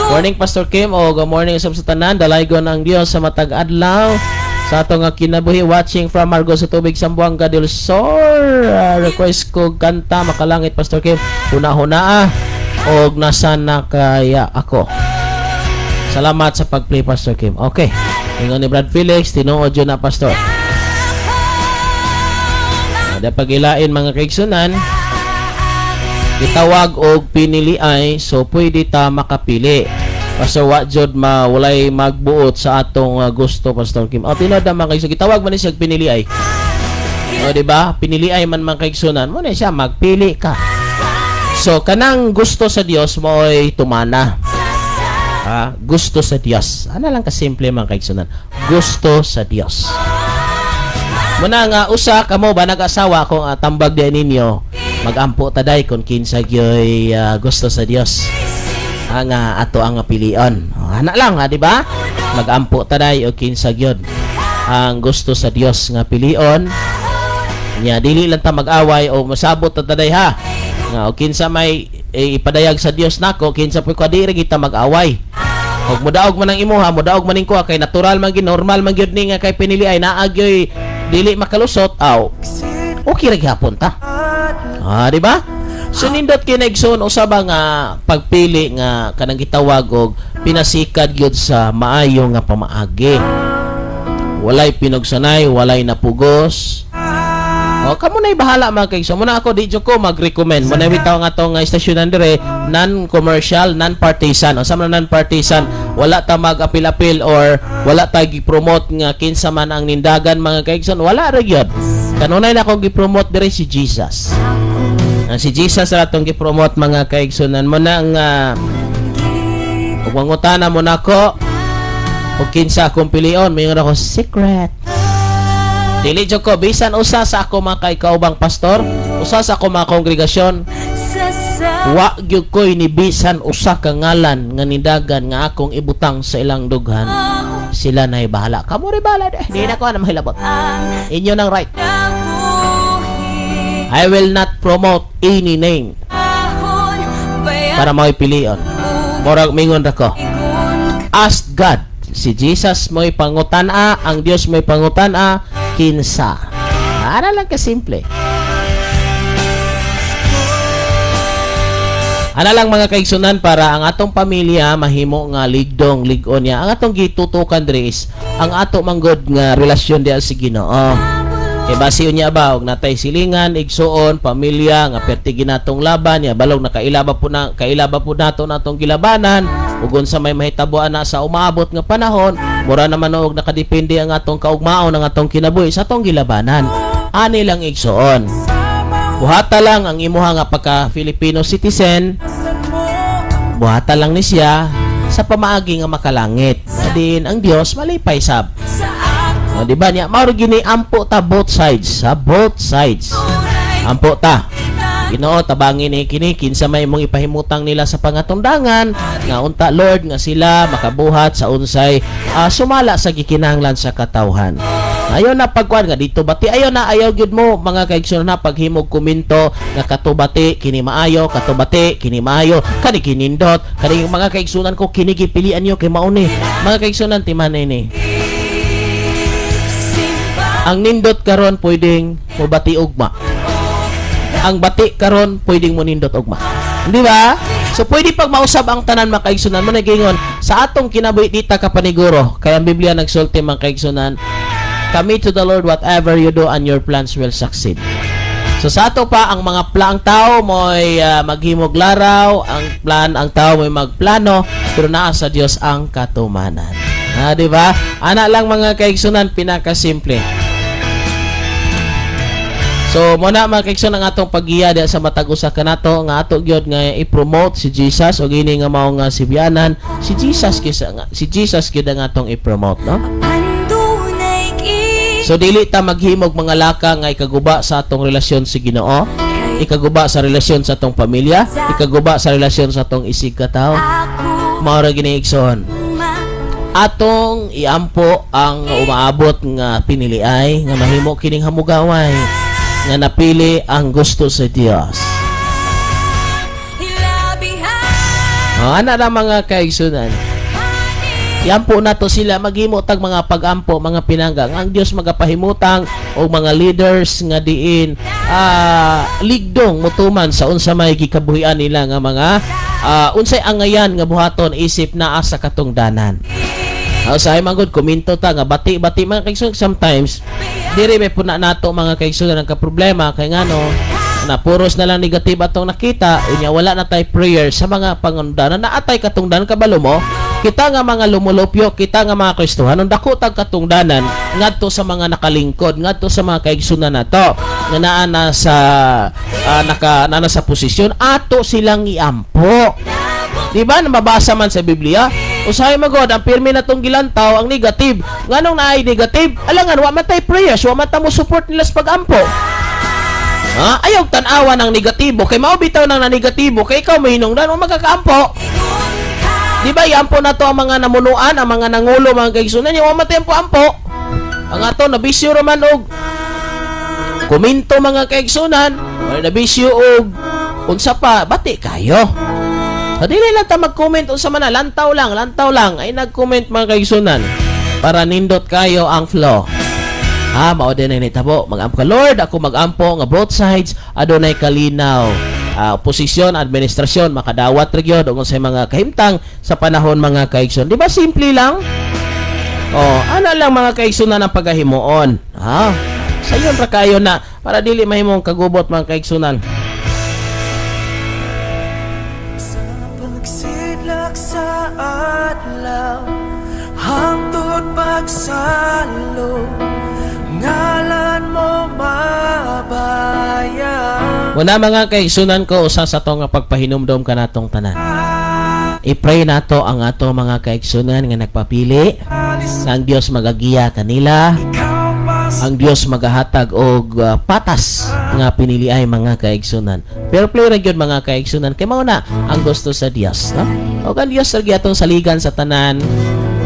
Morning Pastor Kim o good morning sa tanan, dalaygon ang Dios sa matag adlaw sa atong kinabuhi. Watching from Margo sa Tubig, Zamboanga del Sur. Request ko kanta makalangit Pastor Kim, huna-huna og nasa na kaya ako. Salamat sa pag-play Pastor Kim. Okay. Ingon ni Brad Felix, tinuod yun na Pastor. Dapagilain mga kaigsunan, gitawag og pinili ay so pwede ta makapili. Pastor wa jud walay magbuot sa atong gusto Pastor Kim. O tinuod na mga kaigsunan, gitawag man ni siya pinili ay. O di ba? Pinili ay man mga kaigsunan, mo na siya magpili ka. So kanang gusto sa Dios mo'y tumana. Gusto sa Dios. Ana lang kasimple mga kaigsunan. Gusto sa Dios. Muna nga usa kamo ba nag-asawa kung tambag di ninyo, magampo taday kung kinsa gyoy gusto sa Dios. Ang ato ang pilion. O, ana lang ha, di ba? Magampo taday o kinsa gyud ang gusto sa Dios nga pilion. Nya dili lang ta mag-away o masabot ta taday ha. Nga o kinsa may ipadayag sa Dios nako, kinsa pud ko diri kita mag-away. Og mudaog man ang imuha, mudaog man ning kuha kay natural man gyud, normal man gyud ni nga kay pinili ay naa gyoy dili makalusot aw. Okay ra gihapon ta. Ah, di ba? So nindot kay naigsoon usa ba nga pagpili nga kanang gitawag og pinasikad gyud sa maayo nga pamaagi. Walay pinugsanay, walay napugos. O kamo na'y bahala mga kaigsoon. Muna ako di jud ko mag-recommend. Muna bitaw nga atong istasyonan dire non-commercial, non-partisan. Unsa man non-partisan, wala ta mag-apil-apil or wala ta gi-promote nga kinsa man ang nindagan mga kaigsoon. Wala ra gyud. Kanunay na akong gi-promote dire si Jesus. Ang si Jesus ra atong gi-promote mga kaigsunan. Mo na nga ug mangutana mo nako ug kinsa akong pilion, mayon ako secret. Dili jud ko bisan usa sa ako mga kaikaubang pastor, usa sa ako mga kongregasyon, wa gyud koy ni bisan usa ka ngalan nga nindagan nga akong ibutang sa ilang dughan. Sila na'y bahala. Kamo rin bahala. Di na ko na mahilabot. Inyo nang right. I will not promote any name para mao'y pilion. Murag mingon ra ko. Ask God. Si Jesus mo'y pangutan-a, ang Dios mo'y pangutan-a, kinsa. Ana lang kasimple. Ana lang mga kaigsunan para ang atong pamilya mahimo nga ligdong lig-on niya. Ang atong gitutukan diri is ang ato manggod nga relasyon diha sa Ginoo. Kay basi unya ba og natay silingan, igsuon, pamilya nga perti ginatong laban ya balog nakailaba po na kailaba po nato natong gilabanan ug unsa may mahitabo ana sa umaabot nga panahon, mura naman og nakadepende ang atong kaugmaon ang atong kinabuhi sa atong gilabanan. Ani lang igsuon. Buhata lang ang imuha nga pagka Filipino citizen, buhata lang ni siya sa pamaagi nga makalangit. Din ang Dios malipay sab. O, di ba niya? Mao gini ampo ta both sides, sa both sides. Ampo ta. Ginoo tabangin ni kini kinsa may imong ipahimutang nila sa pangatundangan nga unta Lord nga sila makabuhat sa unsay sumala sa gikinahanglan sa katawhan. Ayo na pagkuan nga dito bati ayo na ayaw gyud mo mga kaigsoon na paghimog komento nga katubati kini maayo, katubati kini maayo, kani kinindot, kani mga kaigsunan ko kini gipilian niyo kay mauni. Mga kaigsunan timan ini. Ang nindot karon pwedeng mobati ugma. Ang bati karon pwedeng mo nindot ugma. Di ba? So pwede pag mausab ang tanan mga kaigsunan mo nagingon sa atong kinabuhi dita ka paniguro. Kaya ang Biblia nagsulti mga kaigsunan, commit to the Lord whatever you do and your plans will succeed. So sa ato pa ang mga plan ang tao mo'y maghimog laraw, ang plan ang tao mo'y magplano, pero naa sa Dios ang katumanan. Ah, di ba? Ana lang mga kaigsunan pinakasimple. So mo na mga kaigsoon ang atong paggiya diha sa matag usa kanato nga ato gyud nga i-promote si Jesus og ini nga mao nga sibyanan si Jesus kaysa nga si Jesus gyud ang atong i-promote, no? So dili ta maghimog mga laka nga ikaguba sa atong relasyon sa Ginoo, ikaguba sa relasyon sa atong pamilya, ikaguba sa relasyon sa atong isig katawo. Mao ra gini igsoon. Atong iampo ang umaabot nga piniliay nga mahimo kining hamugaway nga napili ang gusto sa Dios. Oh, ana na mga kaigsunan. Iampo nato sila maghimo tag mga pagampo, mga pinanggang ang Dios magapahimutang o mga leaders nga diin ligdong mutuman sa unsa may gikabuhian nila nga mga unsay angayan nga buhaton isip naa sa katungdanan. Usahay man gud komento ta nga bati-bati mga kaigsunan sometimes diri may puna nato mga kaigsunan ang kaproblema kay ngano na puros na lang negative atong nakita unya wala na tay prayer sa mga pangundanan na atay katungdanan kabalo mo kita nga mga lumulupyo kita nga mga Kristohanon dako tag katungdanan ngadto sa mga nakalingkod ngadto sa mga kaigsunan nato nga naa na sa naka sa posisyon ato silang iampo. Di ba nababasa man sa Biblia? Usahay magod ang pirmi na tong gilantaw ang negative. Nganong naay negative? Alangan wa man tay prayers, wa man ta mo support nila sa pagampo. Ha? Ayaw tan-awa ng negatibo kay mao bitaw nang negatibo kay ikaw mahinungdan o magkakaampo. Di ba iampo na to ang mga namunuan, ang mga nangulo mga kaigsunan, yung wa ampo-ampo. Ang ato nabisyo ra man og komento mga kaigsunan, wala nabisyo og unsa pa, bati kayo. So, dili lang ta mag-comment unsa man na, lantaw lang ay nag-comment mga kaigsunan para nindot kayo ang flow. Ha, mao din ay nitabo. Mag-ampo ka, Lord, ako mag-ampo nga both sides adunay kalinaw. Oposisyon, administrasyon, makadawat ra gyud ug unsay mga kahimtang sa panahon mga kaigsoon. Di ba simple lang? Oh, ana lang mga kaigsunan ang pagahimuon. Ha? Sayon ra kayo na para dili mahimong kagubot mga kaigsunan. Sa pagsidlak sa adlaw hangtod pagsalo, ngalan mo mabayan. Muna mga kaigsunan ko, usa sa to nga pagpahinumdom kanatong tanan. I-pray nato ang ato mga kaigsunan nga nagpapili nga ang Dios magagiya kanila, ang Dios magahatag og patas nga piniliay mga kaigsunan. Fair play ra gyud mga kaigsunan kay mao na ang gusto sa Dios, no? Og ang Dios ra gyud atong saligan sa tanan.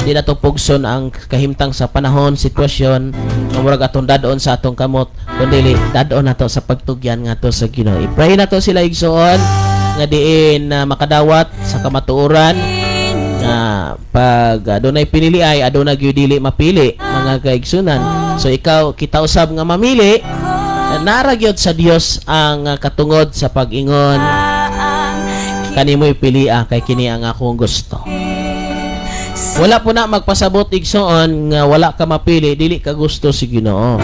Di na to pugson ang kahimtang sa panahon, sitwasyon, nga murag atong dad-on sa atong kamot, kundi dad-on nato sa pagtugyan ngadto sa Ginoo. I-pray nato sila igsoon nga diin na makadawat sa kamatuoran nga pag adunay pinili ay aduna gyud dili mapili mga kaigsunan. So ikaw kita usab nga mamili, nara gyud sa Dios ang katungod sa pag-ingon kanimoy pili kay kini ang akong gusto. Wala po na magpasabot igsoon nga wala ka mapili, dili ka gusto si Ginoo.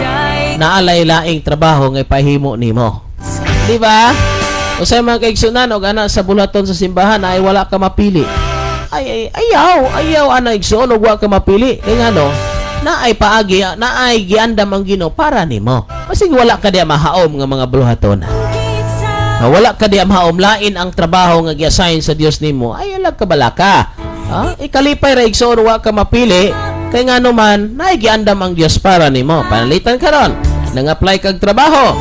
Naalay laing trabaho nga ipahimo nimo. Di ba? Usay mga kaigsunan og ana sa bulaton sa simbahan ay wala ka mapili. Ay, ay ayaw, ayaw ana igsoon og wa ka mapili. Kay ngano? Naay paagi, naay giandam ang Ginoo para nimo. Masig wala ka diya mahaom nga mga buluhaton. Wala ka diya mahaom lain ang trabaho nga gi-assign sa Dios nimo. Ay alag ka balaka. Ha? Ikalipay ra igsoon wa ka mapili kay ngano man naay giandam ang Dios para nimo. Panalitan karon, nang-apply kag trabaho.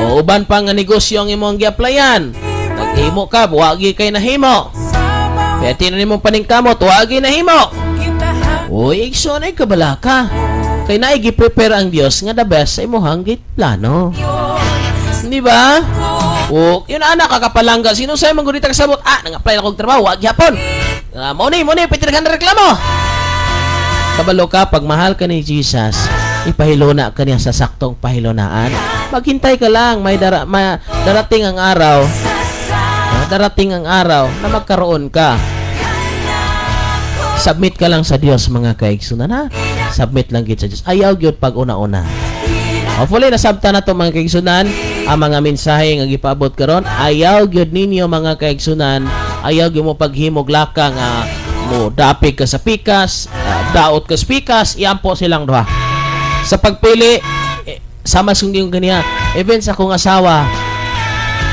O uban pa nga negosyo ang imong gi-applyan. Naghimo ka, wagi kay nahimo. Kaya tinan nimong paningkamot, wagi nahimo. Uy, igsoon ay kabalaka. Kay naay gi-prepare ang Dios nga the best sa imong plano. Di ba? O, yun anak kakapalangga. Sino sa'yo manggurita kasabot? Ah, nang-apply na kong trabaho, wag yapon. Mo ni, pitirgan na reklamo. Kabalo ka, pag mahal ka ni Jesus, ipahilona ka niya sa saktong pahilonaan. Maghintay ka lang, may darating ang araw, darating ang araw na magkaroon ka. Submit ka lang sa Dios mga kaigsunan, ha? Submit lang gid sa Dios. Ayaw gyud pag una-una. Hopefully nasabta na to mga kaigsunan ang mga mensahe nga gipaabot karon. Ayaw gyud ninyo mga kaigsunan, ayaw gyud mo paghimog laka nga mo dapig ka sa pikas, daot ka sa pikas, iampo silang duha. Sa pagpili, sama sa kong ganiya, even sa akong asawa,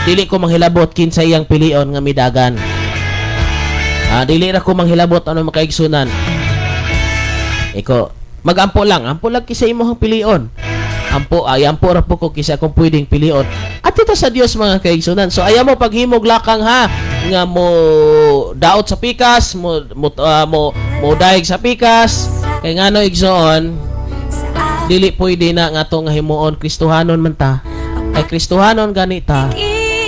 dili ko manghilabot kinsa iyang pilion nga midagan. Dili ra ko manghilabot ano makaigsunan. Iko, magampo lang, ampo lang kisa imong pilion. Ampo, ay ampo ra po ko kisa akong pwedeng pilion. At ito sa Dios mga kaigsunan. So ayaw mo paghimog lakang ha nga mo daot sa pikas, mo daig sa pikas. Kay ngano igsoon, dili pwede na nga to nga himuon Kristohanon man ta. Kay Kristohanon gani ta.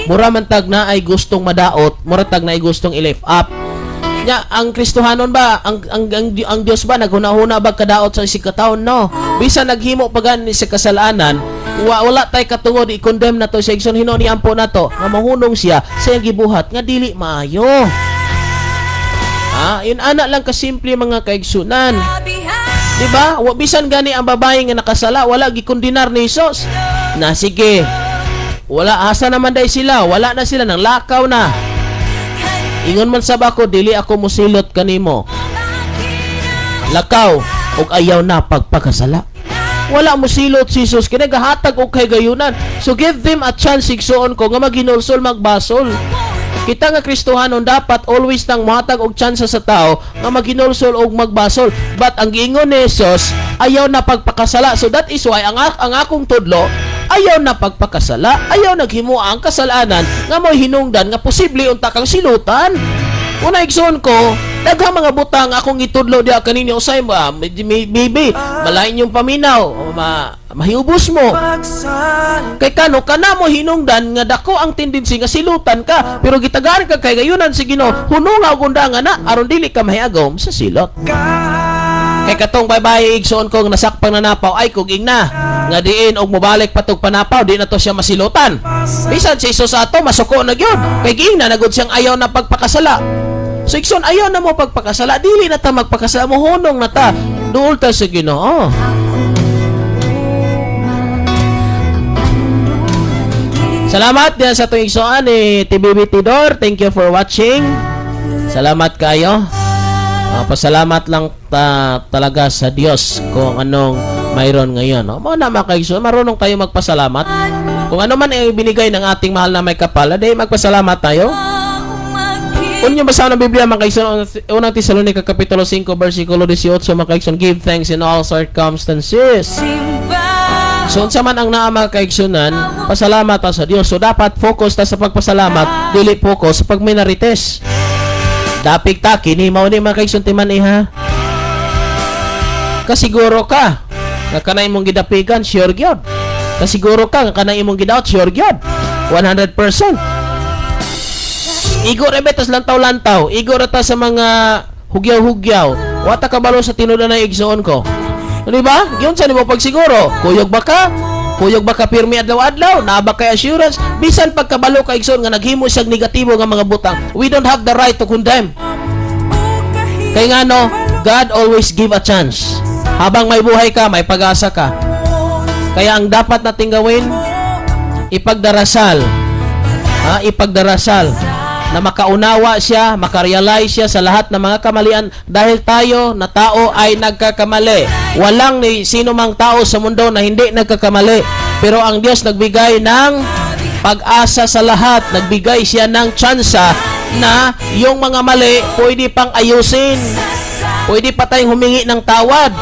Mura man tag na ay gustong madaot, mura tag na ay gustong i-lift up. Nya ang Kristohanon ba, ang Dios ba naghuna-huna ba kadaot sa isig ka taon? No. Bisan naghimo pa gani sa kasalanan, wala tay katungod i-condemn na to sa igsoon. Hinuon ni ampo na to nga mahunong siya sa iyang gibuhat nga dili maayo. Yun ana lang kasimple mga kaigsunan. Di ba? Bisan gani ang babae nga nakasala, wala gikondenar ni Jesus. Na sige. Wala asa naman day sila, wala na sila nang lakaw na. Ingon man sab ako, dili ako mosilot kanimo. Lakaw og ayaw na pagpakasala. Wala mosilot si Jesus kini gahatag og kahigayunan. So give them a chance igsuon ko nga maghinulsol magbasol. Kita nga Kristohanon dapat always nang mohatag og chance sa tao nga maghinulsol og magbasol. But ang giingon ni Jesus, ayaw na pagpakasala. So that is why ang akong tudlo, ayaw na pagpakasala, ayaw naghimo ang kasalanan nga mo'y hinungdan nga posible unta kang silutan. Una, igsoon ko, daghang mga butang akong itudlo diha kaninyo, usay ba, maybe malain yung paminaw, o mahiubos mo. Pagsal Kay kano kana mo hinungdan nga dako ang tendency nga silutan ka, pero gitagaan ka kay gayunan si Ginoo, hununga og undangan na aron dili ka mahiagom sa silot. Ka Kay katong baybay, igsoon ko, nga nasakpang nanapaw ay kog ingna nga diin og mobalik patog panapaw, di na to siya masilutan. Bisan si Jesus ato masuko na gyud kay giingna na gud siyang ayaw na pagpakasala. So igsoon, ayaw na mo pagpakasala, dili na ta magpakasala, mo hunong na ta, duol ta sa Ginoo. Salamat diyan sa atong igsoon ni TBB Tidor. Thank you for watching. Salamat kayo. Pasalamat lang ta talaga sa Dios kung anong mayroon ngayon. No? Mao na, mga kaigsoon, marunong tayo magpasalamat. Kung ano man ay binigay ng ating mahal na may kapal, di magpasalamat tayo. Unyo basa ng Biblia, mga kaigsoon, Unang Tesalonica Kapitulo 5 versikulo 18, mga kaigsoon, give thanks in all circumstances. So unsa man ang naa, mga kaigsunan, pasalamat ta sa Dios. So dapat focus ta sa pagpasalamat, dili focus sa pagminarites. Dapig ta kini mao ni, mga kaigsoon, timan iha. Kasiguro ka nga kanay imong gidapigan, sure gyud. Kasiguro ka nga kanay imong gidaot, sure gyud. 100%. Igo ra betas lantaw-lantaw, igo ra ta sa mga hugyaw-hugyaw. Wa ta kabalo sa tinud na, igsoon ko. Di ba? Yun sa nimo pagsiguro. Kuyog ba ka? Kuyog ba ka pirmi adlaw-adlaw? Naa ba kay assurance? Bisan pagkabalo ka, igsoon, nga naghimo siyang negatibo nga mga butang, we don't have the right to condemn. Kay ngano, God always give a chance. Habang may buhay ka, may pag-asa ka. Kaya ang dapat nating gawin, ipagdarasal. Ha? Ipagdarasal na makaunawa siya, makarealize siya sa lahat ng mga kamalian dahil tayo na tao ay nagkakamali. Walang ni sino mang tao sa mundo na hindi nagkakamali. Pero ang Diyos nagbigay ng pag-asa sa lahat. Nagbigay siya ng tsansa na yung mga mali pwede pang ayusin. Pwede pa tayong humingi ng tawad.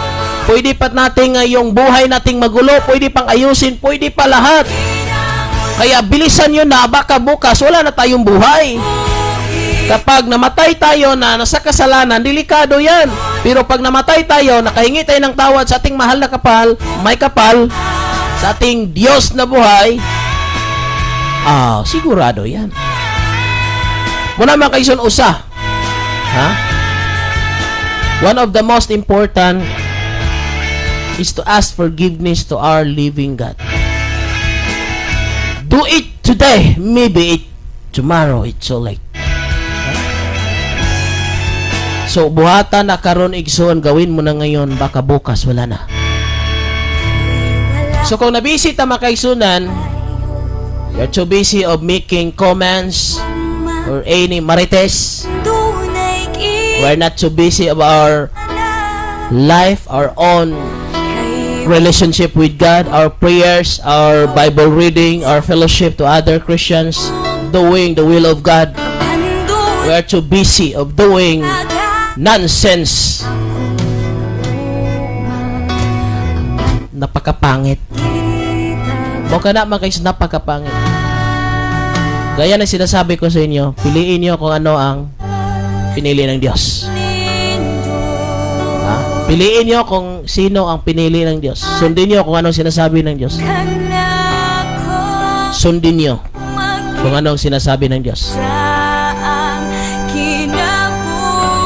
Pwede pa nating yung buhay nating magulo, pwede pang ayusin, pwede pa lahat. Kaya bilisan nyo na, baka bukas wala na tayong buhay. Kapag namatay tayo na nasa kasalanan, delikado yan. Pero pag namatay tayo, nakahingi tayo ng tawad sa ating mahal na kapal, may kapal, sa ating Diyos na buhay, sigurado yan. Muna, mga kaigsoon, usa. Ha? One of the most important is to ask forgiveness to our living God. Do it today. Maybe it tomorrow it's so late. So buhata na karon, igsoon, gawin mo na ngayon, baka bukas wala na. So kung nabisi ta, mga kaigsunan, you're too busy of making comments or any marites. We're not too busy of our life, our own relationship with God, our prayers, our Bible reading, our fellowship to other Christians, doing the will of God. We are too busy of doing nonsense. Napakapangit. Mo ka na, mga guys, napakapangit. Gaya ng sinasabi ko sa inyo, piliin niyo kung ano ang pinili ng Diyos. Ha? Piliin niyo kung sino ang pinili ng Diyos. Sundin niyo kung anong sinasabi ng Diyos. Sundin niyo kung anong sinasabi ng Diyos.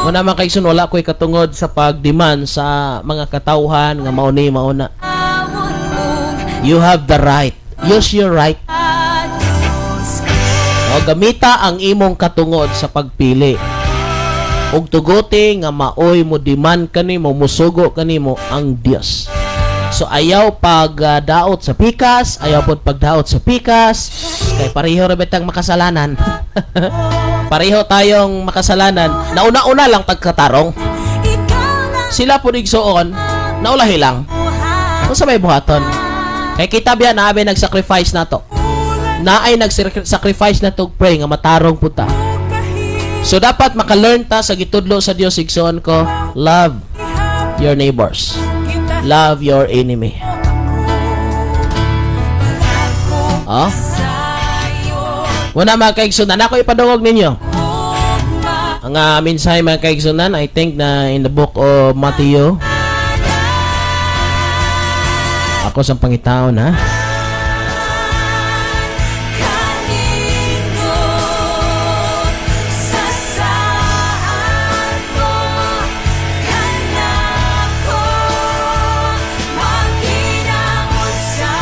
Muna, mga kaigsoon, wala ko'y katungod sa pagdemand sa mga katawhan nga mauni mauna. You have the right. Use your right. O, gamita ang imong katungod sa pagpili. Ug tuguti nga maoy mo demand kanimo, musugo kanimo ang Dios. So ayaw pagdaot sa pikas, ayaw pod pagdaot sa pikas kay pareho ra bitang makasalanan. Pareho tayong makasalanan. Nauna-una lang pagkatarong. Sila po igsuon, naulahi lang. Kung sa may buhaton. Kay kita biya na abi nag-sacrifice na to. Naay nag-sacrifice na to, pray nga matarong puta. So dapat maka-learn ta sa gitudlo sa Dios, igsoon ko, love your neighbors. Love your enemy. Oh? Wala, mga kaigsoon, na ako ipadungog ninyo. Ang mensahe, mga kaigsunan, I think na in the book of Matthew. Ako sa pangitaon, ha. Kanindot sa saad mo kanako magkinaunsa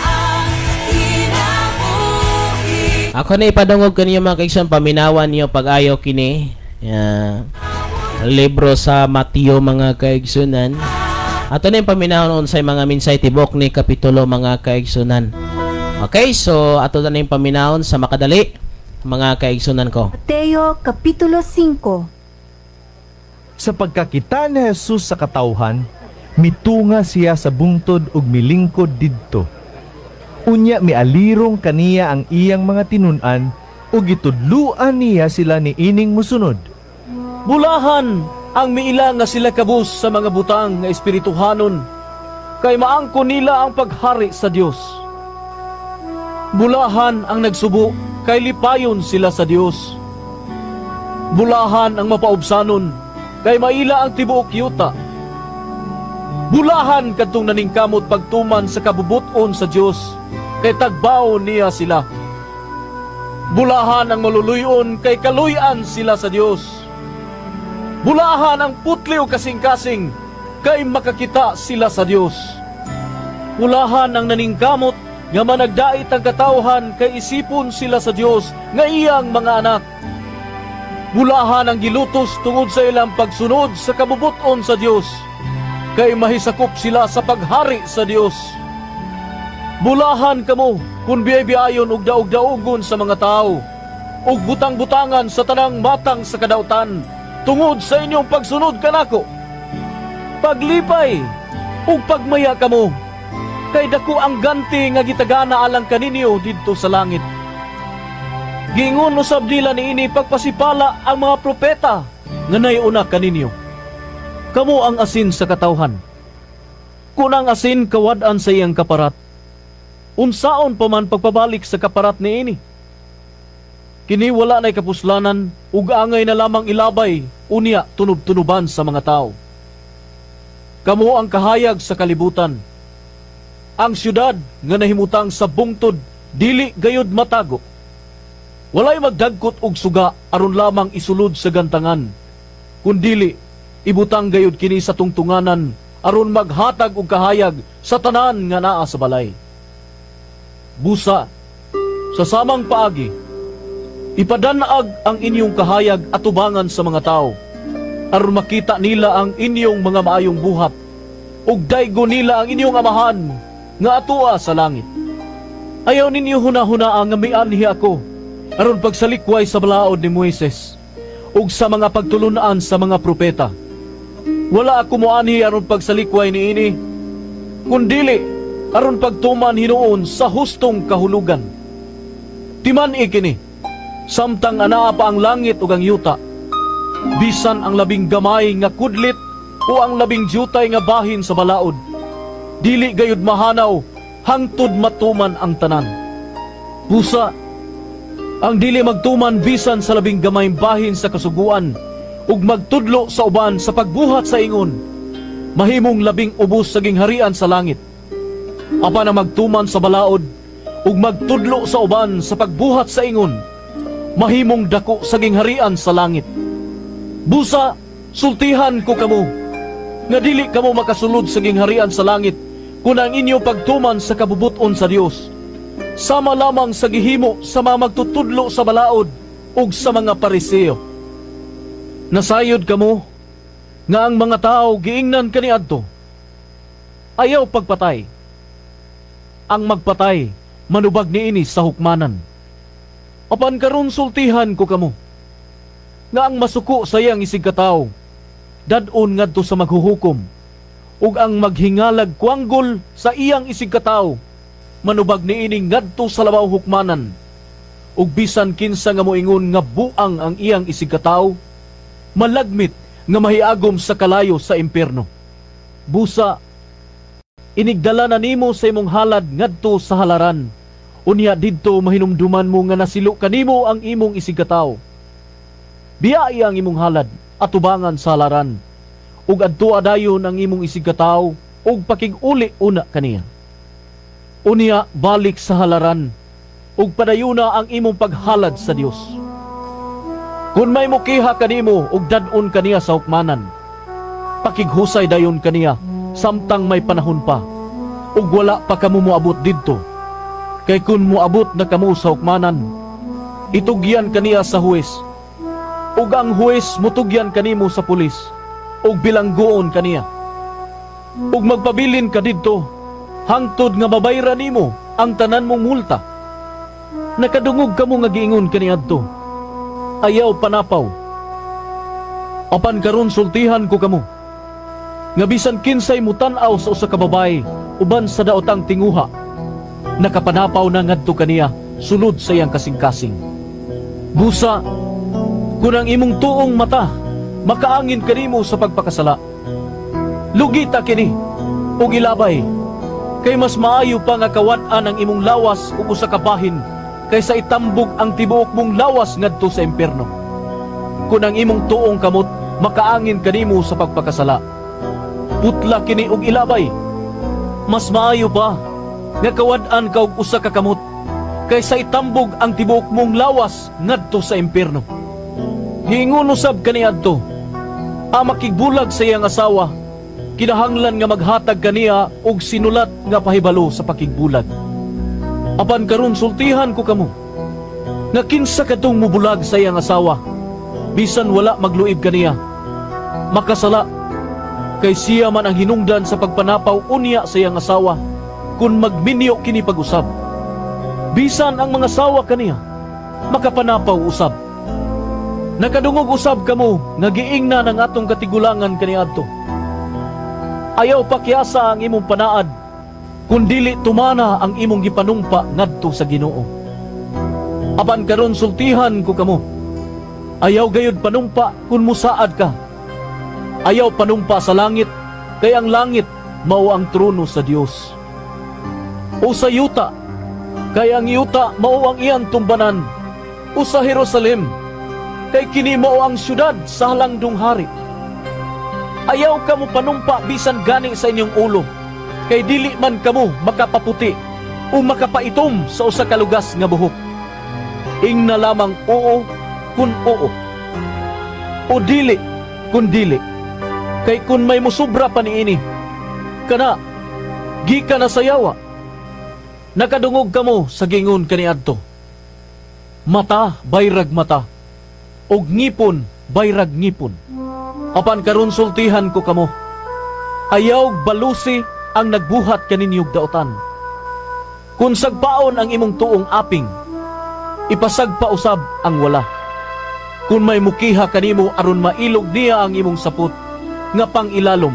ang kinabuhi. Ako na ipadungog kaniyo, mga kaigsunan, paminawan niyo pag-ayo kini libro sa Mateo, mga kaigsunan. Ato na yung paminawon unsay mga minsay tibok ni kapitulo, mga kaigsunan. Okay, so ato na yung paminawon sa makadali, mga kaigsunan ko. Mateo Kapitulo 5. Sa pagkakita ni Jesus sa katawhan, mitunga siya sa bungtod ug milingkod didto. Unya mialirong kaniya ang iyang mga tinun-an ug gitudluan niya sila niining mosunod. Bulahan ang miila nga sila kabus sa mga butang nga espirituhanon, kay maangko nila ang paghari sa Dios. Bulahan ang nagsubo, kay lipayon sila sa Dios. Bulahan ang mapaubsanon, kay maila ang tibuok yuta. Bulahan kadtong naningkamot pagtuman sa kabubuton sa Dios, kay tagbaw niya sila. Bulahan ang maluluyon, kay kaluy-an sila sa Dios. Bulahan ang putli o kasing-kasing, kay makakita sila sa Dios. Bulahan ang naningkamot nga managdait ang katawhan, kay isipon sila sa Dios nga iyang mga anak. Bulahan ang gilutos tungod sa ilang pagsunod sa kabubuton sa Dios, kay mahisakop sila sa paghari sa Dios. Bulahan kamo kung biyay-biyayon og daog-daogon sa mga tao, ug butang-butangan sa tanang matang sa kadautan, tungod sa inyong pagsunod kanako. Paglipay ug pagmaya kamo, kay dako ang ganti nga gitagana alang kaninyo didto sa langit. Giingon usab nila niini pagpasipala ang mga propeta nga naiuna kaninyo. Kamo ang asin sa katawhan. Kun ang asin kawad-an sa iyang kaparat, unsaon pa man pagpabalik sa kaparat niini? Kini wala na'y kapuslanan, ug angay na lamang ilabay, unya tunub-tunuban sa mga tao. Kamo ang kahayag sa kalibutan. Ang syudad nga nahimutang sa bungtod, dili gayud matago. Walay magdagkot og suga aron lamang isulod sa gantangan, kundili ibutang gayud kini sa tungtunganan aron maghatag og kahayag sa tanan nga naa sa balay. Busa, sa samang paagi, ipadanag ang inyong kahayag atubangan sa mga tao, aron makita nila ang inyong mga maayong buhat, ug daygo nila ang inyong amahan nga atua sa langit. Ayaw ninyo hunahunaa nga mianhi ako aron pagsalikway sa balaod ni Moises ug sa mga pagtulun-an sa mga propeta. Wala ako moanhi aron pagsalikway niini, kundili aron pagtuman hinuon sa hustong kahulugan. Timan-i kini, samtang anaa pa ang langit ug ang yuta, bisan ang labing gamay nga kudlit o ang labing dyutay nga bahin sa balaod, dili gayud mahanaw hangtod matuman ang tanan. Busa, ang dili magtuman bisan sa labing gamay bahin sa kasuguan ug magtudlo sa uban sa pagbuhat sa ingon, mahimong labing ubos sa gingharian sa langit. Apan ang magtuman sa balaod ug magtudlo sa uban sa pagbuhat sa ingon, mahimong dako sa gingharian sa langit. Busa, sultihan ko kamo, nga dili kamo makasulod sa gingharian sa langit kung ang inyo pagtuman sa kabubuton sa Dios, sama lamang sa gihimo sa mga magtutudlo sa balaod ug sa mga Pariseo. Nasayod kamo nga ang mga tao giingnan kaniadto, ayaw pagpatay. Ang magpatay manubag niini sa hukmanan. Apan karon sultihan ko kamo, nga ang masuko sa iyang isigkatawo dad-on ngadto sa maghuhukom, ug ang maghingalag kuanggol sa iyang isigkatawo manubag niini ngadto sa labaw hukmanan. Ug bisan kinsa nga moingon nga buang ang iyang isigkatawo, malagmit nga mahiagom sa kalayo sa impierno. Busa, inigdala na nimo sa imong halad ngadto sa halaran, unya didto mahinumduman mo nga nasilo kanimo ang imong isigkatawo. Biyai ang imong halad atubangan sa halaran, ug adtoa dayon ang imong isigkatawo ug pakig-uli una kaniya. Unya balik sa halaran ug padayuna ang imong paghalad sa Dios. Kun may mukiha kanimo ug dad-on kaniya sa hukmanan, pakighusay dayon kaniya samtang may panahon pa, ug wala pa kamo moabot didto. Kay kun moabot na kamo sa hukmanan, itugyan kaniya sa huwes, ug ang huwes mutugyan kanimo sa pulis, ug bilanggoon kaniya. Ug magpabilin ka didto hangtod nga mabayra nimo ang tanan mong multa. Nakadungog kamo nga giingon kaniadto, ayaw panapaw. Apan karon sultihan ko kamo, nga bisan kinsay mutan-aw sa usa ka babaye uban sa daotang tinguha, nakapanapaw na ngadto kaniya sulod sa iyang kasing-kasing. Busa, kun ang imong tuong mata makaangin kanimo sa pagpakasala, lugita kini ug ilabay, kay mas maayo pa nga kawad-an ang imong lawas ug usa ka bahin kaysa itambog ang tibuok mong lawas ngadto sa impierno. Kun ang imong tuong kamot makaangin kanimo sa pagpakasala, putla kini og ilabay. Mas maayo pa nga kawad-an ka og usa ka kamot kaysa itambog ang tibuok mong lawas ngadto sa impierno. Giingon usab kaniadto, ang makigbulag sa iyang asawa kinahanglan nga maghatag kaniya og sinulat nga pahibalo sa pakigbulag. Apan karon sultihan ko kamo, nga kinsa kadtong mubulag sa iyang asawa, bisan wala magluib kaniya, makasala, kay siya man ang hinungdan sa pagpanapaw unya sa iyang asawa, kun magminyo kini pag-usab. Bisan ang mga sawa kaniya, makapanapaw usab. Nakadungog usab kamo nga giingna ng atong katigulangan kaniadto, ayaw pakyasa ang imong panaad, kun dili tumana ang imong gipanumpa ngadto sa Ginoo. Apan karon sultihan ko kamo, ayaw gayud panumpa kun musaad ka. Ayaw panumpa sa langit, kay ang langit mao ang trono sa Dios. O sa yuta, kay ang yuta mao ang iyang tumbanan. O sa Jerusalem, kay kini mao ang syudad sa halangdong hari. Ayaw kamo panumpa bisan gani sa inyong ulo, kay dili man kamo makapaputi o makapaitom sa usa ka lugas nga buhok. Ingna lamang oo kun oo, o dili kun dili. Kay kun may musubra pa niini, kana gikan na sa yawa. Nakadungog kamo sa gingon kaniadto, mata bayrag mata, og ngipon bayrag ngipon. Apan karon sultihan ko kamo, ayaw balusi ang nagbuhat kaninyog daotan. Kun sagpaon ang imong tuong aping, ipasagpa usab ang wala. Kun may mukiha kanimo aron mailog niya ang imong sapot nga pang ilalom,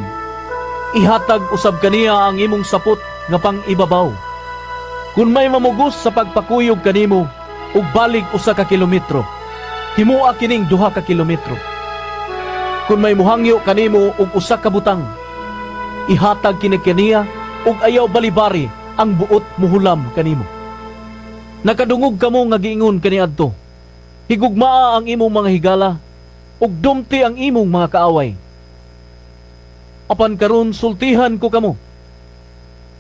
ihatag usab kaniya ang imong sapot nga pang ibabaw. Kun may mamugos sa pagpakuyog kanimo ug balig usa ka kilometro, himoa kining 2 ka kilometro. Kun may muhangyo kanimo og usa ka butang, ihatag kini kaniya ug ayaw balibari ang buot muhulam kanimo. Nakadungog kamo nga giingon kaniadto, higugmaa ang imong mga higala ug dumti ang imong mga kaaway. Apan karon sultihan ko kamo,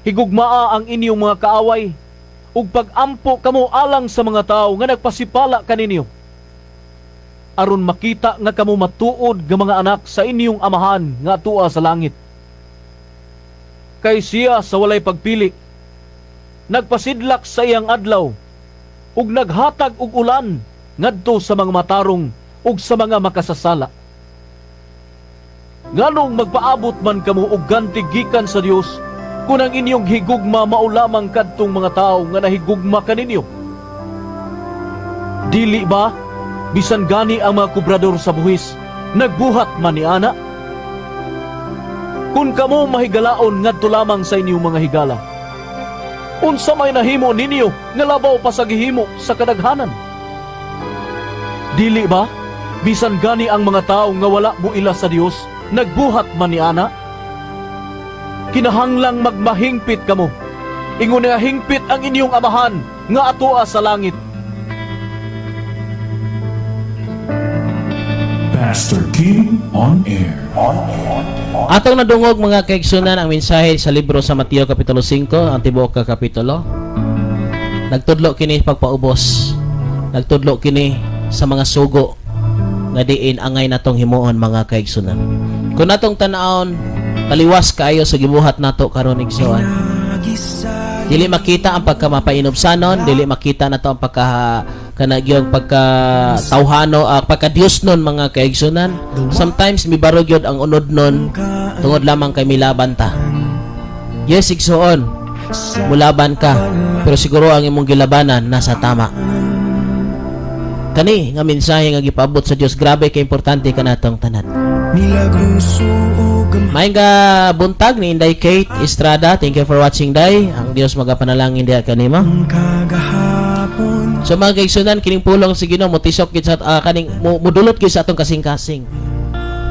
higugmaa ang inyong mga kaaway ug pag-ampo kamo alang sa mga tawo nga nagpasipala kaninyo, aron makita nga kamo matuod nga mga anak sa inyong amahan nga atua sa langit. Kay siya sa walay pagpili nagpasidlak sa iyang adlaw ug naghatag og ulan ngadto sa mga matarong ug sa mga makasasala. Nganong magpaabot man kamo og ganti gikan sa Dios kun ang inyong higugma mao lamang kadtong mga tawo nga nahigugma kaninyo? Dili ba bisan gani ang mga kubrador sa buhis nagbuhat man ni ana? Kun kamo mahigalaon ngadto lamang sa inyong mga higala, unsa may nahimo ninyo nga labaw pa sa gihimo sa kadaghanan? Dili ba bisan gani ang mga tawo nga wala moila sa Dios nagbuhat man ni ana? Kinahanglang magmahingpit kamo, ingon nga hingpit ang inyong amahan nga atoa sa langit. Pastor Kim on air. Atong nadungog, mga kaigsunan, ang mensahe sa libro sa Mateo kapitulo 5, ang tibuok ka kapitulo. Nagtudlo kini pagpaubos. Nagtudlo kini sa mga sugo nga diin angay natong himuon, mga kaigsunan. Kung natong tan-awon, taliwas kaayo sa gibuhat nato karon, igsoon. Dili makita ang pagkamapainubsanon, dili makita nato ang pagka kanagyong pagka tawhano, pagka Dios nun, mga kaigsunan. Sometimes mibarog yun ang unod nun tungod lamang kay milaban ta. Yes, igsoon, mulaban ka, pero siguro ang imong gilabanan nasa tama. Kani nga mensahe nga gipaabot sa Dios, grabe ka importante kanatong tanan. Maayong buntag ni Inday Kate Estrada. Thank you for watching, Day. Ang Dios magapanalangin diha kanimo. So mga kaigsunan, kining pulong sa Ginoo motisok gid sa kaning mudulot gid sa atong kasing-kasing.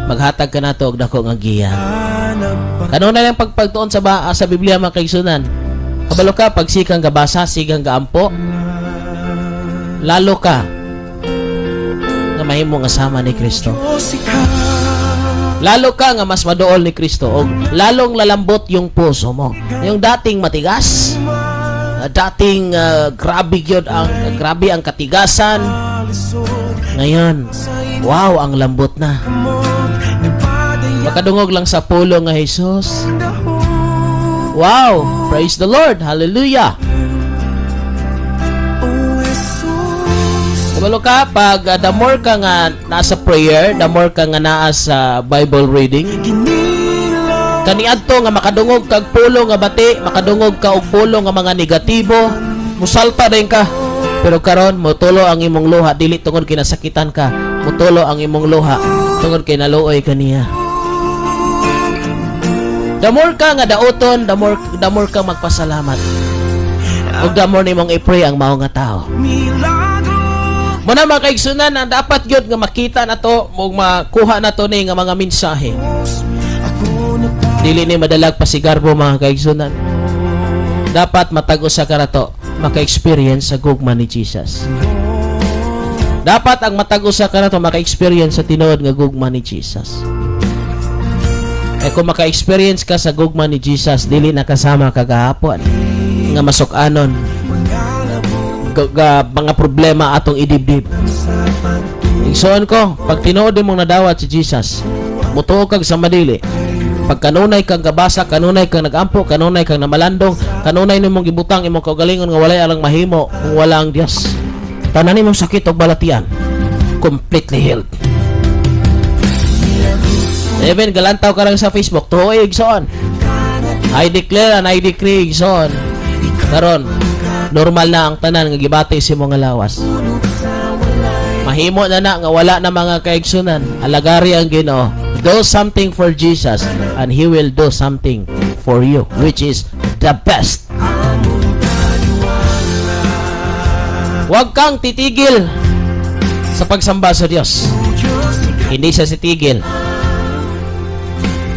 Maghatag ka nato og dako nga giya. Kanunay lang pagpagtuon sa Biblia, mga kaigsunan. Kabalo ka pag sigang gabasa, sigang gaampo, lalo ka nga mahimo nga sama ni Kristo. Lalo ka nga mas maduol ni Kristo og lalong lalambot yung puso mo. Yung dating matigas, dating grabe ang katigasan. Ngayon, wow, ang lambot na. Makadungog lang sa pulong nga Jesus. Wow, praise the Lord. Hallelujah. Kabalo ka, pag the more ka nga nasa prayer, the more ka nga naa sa Bible reading, kaniadto nga makadungog kag pulong nga bati, makadungog ka og pulong nga mga negatibo, musalta din ka. Pero karon motulo ang imong luha dili tungod kay nasakitan ka, motulo ang imong luha tungod kay naluoy kaniya. The more ka nga dauton, the more ka magpasalamat. Ug the more nimong i-pray ang mao nga tao. Muna, mga kaigsunan, ang dapat gyud nga makita nato ug makuha nato ni nga mga mensahe. Dili ni madalag pasigarbo, mga kaigsunan. Dapat matag usa ka nato maka-experience sa gugma ni Jesus. Dapat ang matag usa ka nato maka-experience sa tinuod nga gugma ni Jesus. Eh kung maka-experience ka sa gugma ni Jesus, dili na kasama kagahapon nga masuk-anon mga problema atong idibdib. Igsoon ko, pag tinuod mong nadawat si Jesus, mutuo kag sa madili. Pag kanunay kang gabasa, kanunay kang nagampo, kanunay kang namalandong, kanunay nimong gibutang imong kaugalingon nga walay alang mahimo kung wala ang Dios. Tanan nimong sakit og balatian, completely healed. Even galantaw ka lang sa Facebook, tuoy, igsoon. I declare and I decree, igsoon. Karon, normal na ang tanan nga gibati sa imong nga lawas. Mahimo na na nga wala na, mga kaigsunan. Alagari ang Ginoo. Do something for Jesus and He will do something for you, which is the best. Huwag kang titigil sa pagsamba sa Diyos. Hindi siya titigil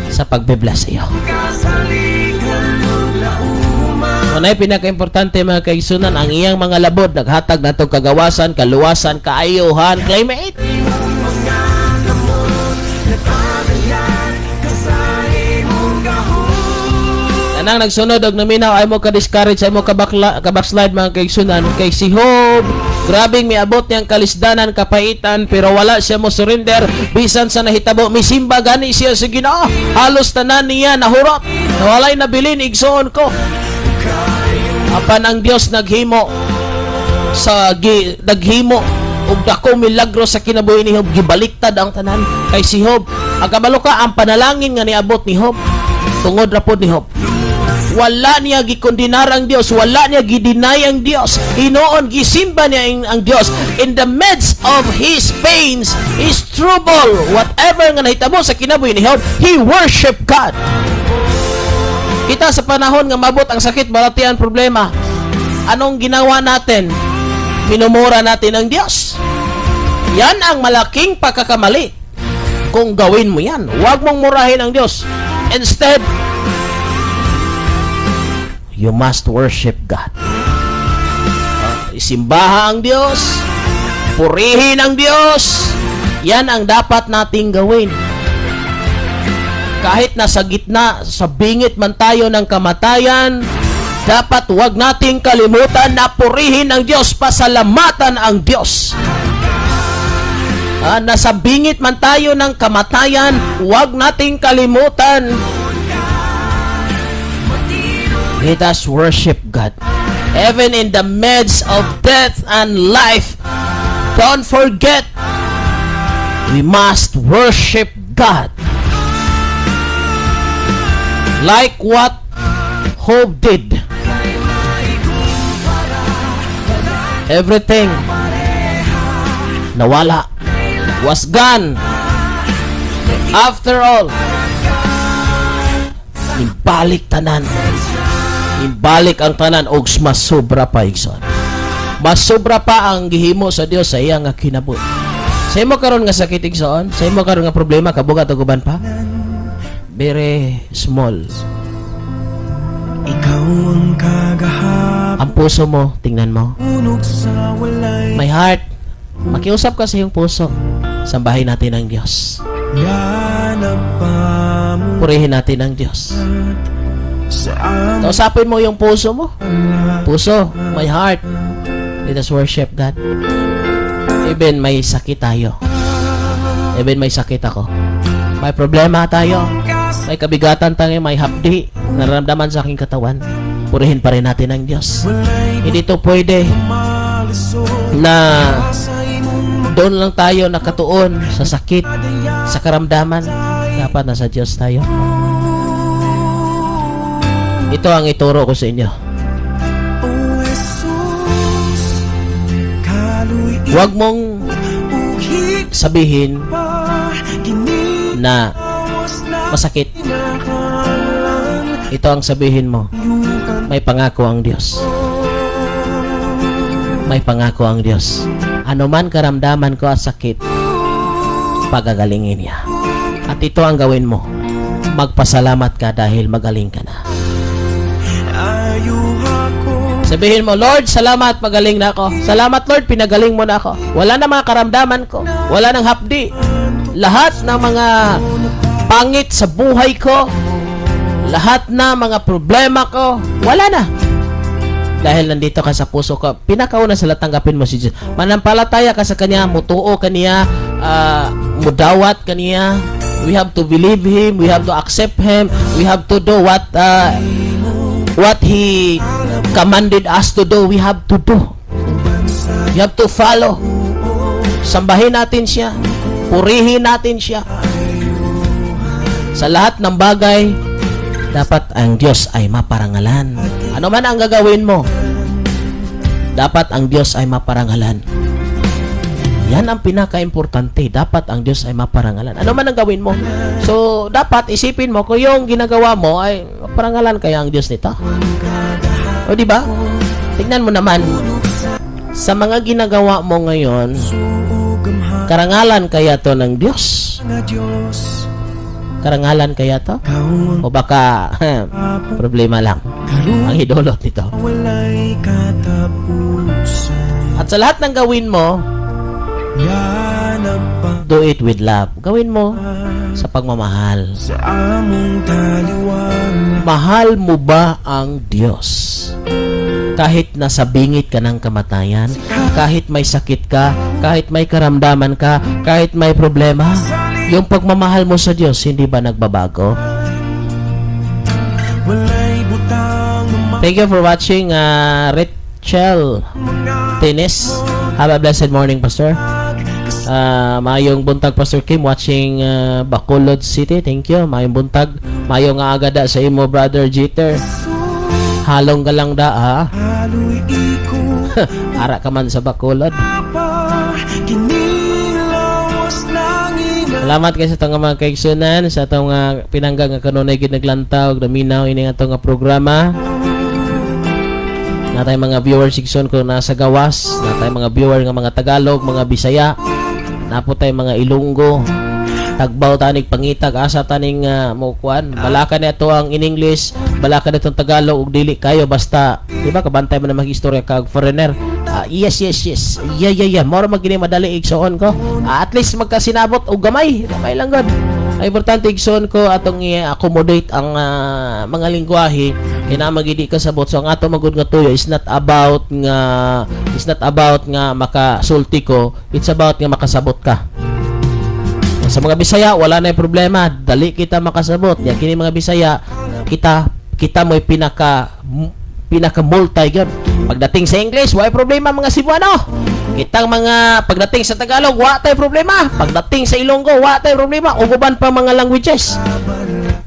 sa pagbe-bless sa iyo. Unay pinaka-importante, mga kaigsunan, ang iyang mga labod naghatag nato kagawasan, kaluwasan, kaayuhan, claim it. Kanang nagsunod og naminaw, ay mo ka-discourage, ay mo ka-backslide, mga kaigsunan, kay si Job, grabing miabot niyang kalisdanan, kapaitan, pero wala siya mo surrender bisan sa nahitabo, misimba gani siya sa Ginoo. Halos tanan niya nahurot, walay nabilin, igsoon ko. Apan ang Dios naghimo sa naghimo og dako milagro sa kinabuhi ni Job, gibaliktad ang tanan kay si Job. Ang kabalo ka, ang panalangin nga niabot ni Job, tungod ra pod ni Job. Wala niya gikondenar ang Dios, wala niya gi-deny ang Dios. Hinuon gisimba niya ang Dios in the midst of his pains, his trouble, whatever nga nahitabo sa kinabuhi ni Job, he worship God. Kita sa panahon nga mabot ang sakit, balatian, problema, anong ginawa natin? Minumura natin ang Diyos. Yan ang malaking pagkakamali. Kung gawin mo yan, huwag mong murahin ang Diyos. Instead, you must worship God. Isimbaha ang Diyos, purihin ang Diyos, Yan ang dapat nating gawin. Kahit nasa gitna, sa bingit man tayo ng kamatayan, dapat wag nating kalimutan na purihin ang Diyos, pasalamatan ang Diyos. Nasa bingit man tayo ng kamatayan, wag nating kalimutan. Let us worship God. Even in the midst of death and life, don't forget, we must worship God. Like what Job did. Everything nawala, was gone. After all, ibalik tanan. Ibalik ang tanan og mas sobra pa, igsoon. Mas sobra pa ang gihimo sa Dios sa iya nga kinabuhi. Sa imo karon nga sakit, igsoon, sa imo karon nga problema, kabugat og uban pa, very small. Ikaw ang kagahap. Ang puso mo, tingnan mo. Unog sa walay. My heart, makiusap ka sa iyong puso. Sambahin natin ang Diyos. Purihin natin ang Diyos. Kausapin mo yung puso mo. Puso, my heart, let us worship God. Even may sakit tayo. Even may sakit ako. May problema tayo. May kabigatan tayo, may hapdi nararamdaman sa aking katawan. Purihin pa rin natin ang Diyos. Hindi to pwede na doon lang tayo nakatuon sa sakit, sa karamdaman. Dapat nasa Diyos tayo. Ito ang ituro ko sa inyo. Huwag mong sabihin na masakit. Ito ang sabihin mo. May pangako ang Diyos. May pangako ang Diyos. Ano man karamdaman ko at sakit, pagagalingin niya. At ito ang gawin mo. Magpasalamat ka dahil magaling ka na. Sabihin mo, Lord, salamat, magaling na ako. Salamat, Lord, pinagaling mo na ako. Wala na mga karamdaman ko. Wala nang hapdi. Lahat ng mga pangit sa buhay ko, lahat na mga problema ko, wala na. Dahil nandito ka sa puso ko, pinakauna sa lahat, tanggapin mo si Jesus. Manampalataya ka sa Kanya, mutuo ka niya, mudawat ka niya. We have to believe Him, we have to accept Him, we have to do what He commanded us to do. We have to do. We have to follow. Sambahin natin siya. Purihin natin siya. Sa lahat ng bagay, dapat ang Diyos ay maparangalan. Ano man ang gagawin mo, dapat ang Diyos ay maparangalan. Yan ang pinaka-importante. Dapat ang Diyos ay maparangalan. Ano man ang gawin mo. So, dapat isipin mo kung yung ginagawa mo ay maparangalan kaya ang Diyos nito. O, di ba? Tingnan mo naman. Sa mga ginagawa mo ngayon, karangalan kaya to ng Diyos? Karangalan kaya to? O baka problema lang ang idulot nito. At sa lahat ng gawin mo, do it with love. Gawin mo sa pagmamahal. Mahal mo ba ang Diyos? Kahit nasa bingit ka ng kamatayan, kahit may sakit ka, kahit may karamdaman ka, kahit may problema, yung pagmamahal mo sa Diyos, hindi ba nagbabago? Thank you for watching, Rachel Tennis. Have a blessed morning, Pastor. Mayong buntag, Pastor Kim, watching Bacolod City. Thank you. Mayong buntag. Mayong agada sa imo, Brother Jeter. Halong galang da, ha? Ara ka man sa Bacolod. Salamat kay sa itong mga kaigsunan, sa itong pinangga nga kanunay gid naglantaw, naminaw ini nga itong programa. Natay mga viewers igsoon ko nasa gawas, natay mga viewer nga mga Tagalog, mga Bisaya, naputay mga Ilonggo, tagbaw tanig pangitag, asa taning mokuan, balaka ni ato ang in English, balaka nitong Tagalog ug dili kayo basta, di ba kabantay man ang mag-istorya kag foreigner. Yes, yes, yes. Yeah. Moro magini madali igsoon ko. At least magkasinabot og gamay. Gamay lang god. Ay importante igsoon ko atong i-accommodate ang mga lingwahe kay naa magidi kasabot. So ang ato magud nga tuyo is not about nga makasulti ko, it's about nga makasabot ka. Sa mga Bisaya wala na problema, dali kita makasabot. Ya kini mga Bisaya kita mo'y pinaka multi gyud. Pagdating sa English, wala problema mga Cebuano. Kitang mga pagdating sa Tagalog, wa tay problema. Pagdating sa Ilonggo, wa tay problema. Ug uban pa mga languages.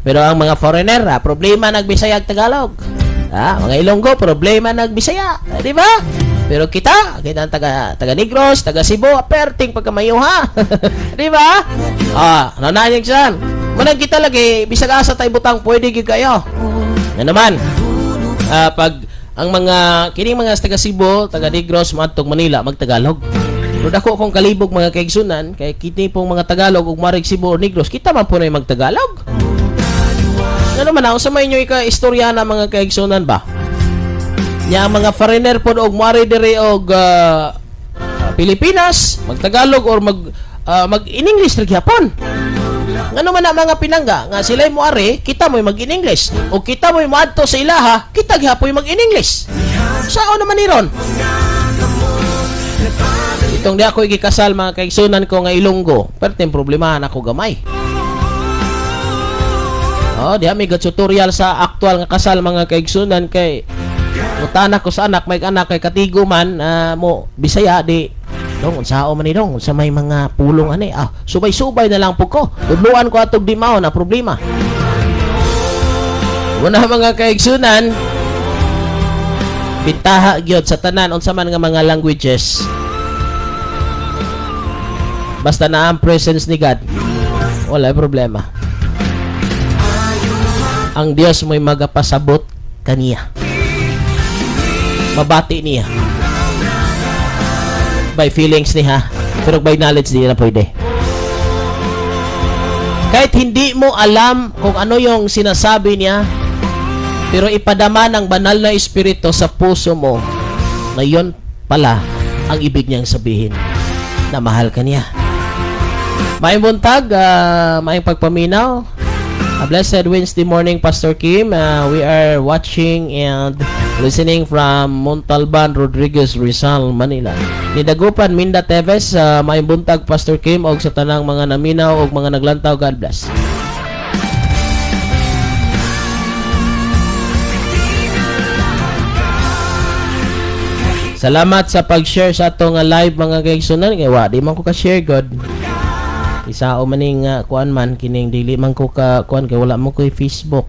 Pero ang mga foreigner, problema nagbisaya ag Tagalog. Mga Ilonggo, problema nagbisaya, di ba? Pero kita ang taga Negros, taga Cebu, perting pagkamayo ha. Di ba? Ano na yung saan? Manang kita lagi bisag asa tay butang pwede gyud kayo. Nga naman, pag ang mga kining mga taga Cebu, taga Negros moadtong Manila magtagalog. Pero dako kong kalibog mga kaigsunan kay kini pong mga Tagalog ug marig Cebu or Negros, kita man po na magtagalog. Nga naman unsa may inyo ika istorya na mga kaigsunan ba? Nya ang mga foreigner pod og moari diri og Pilipinas, magtagalog or mag in English ra gyapon. Ngano man ang mga pinangga nga sila'y moari, kita mo'y mag in English. O kita mo'y moadto sa ilaha, kita gihapoy mag in English. Sao naman ni ron? Itong di ako igikasal mga kaigsunan ko nga Ilonggo, perting problemahan ako gamay. Oh, di ami tutorial sa aktual nga kasal mga kaigsunan kay mutana ko sa anak, may anak kay katigo man mo Bisaya di dong unsao man ni dong sa may mga pulong ani subay-subay na lang po ko. Tudluan ko atog di mao na problema. Una mga kaigsunan, bitaha gyud sa tanan unsa man nga mga languages. Basta na ang presence ni God, wala problema. Ang Dios mo'y magapasabot kaniya. Mabati niya. By feelings niya, pero by knowledge di na pwede. Kahit hindi mo alam kung ano yung sinasabi niya, pero ipadama ng banal na espiritu sa puso mo na yun pala ang ibig niyang sabihin, na mahal ka niya. Maayong buntag, maayong pagpaminaw. A blessed Wednesday morning, Pastor Kim. We are watching and listening from Montalban, Rodriguez, Rizal, Manila. Ni Dagupan, Minda Teves, maayong buntag, Pastor Kim, og sa tanang mga naminaw og mga naglantaw. God bless. Salamat sa pag-share sa atong live mga kaigsunan. Kay wa di man ko ka-share god. Isa o maning kuan man kining dili man ko ka kuan kay wala mo koy Facebook.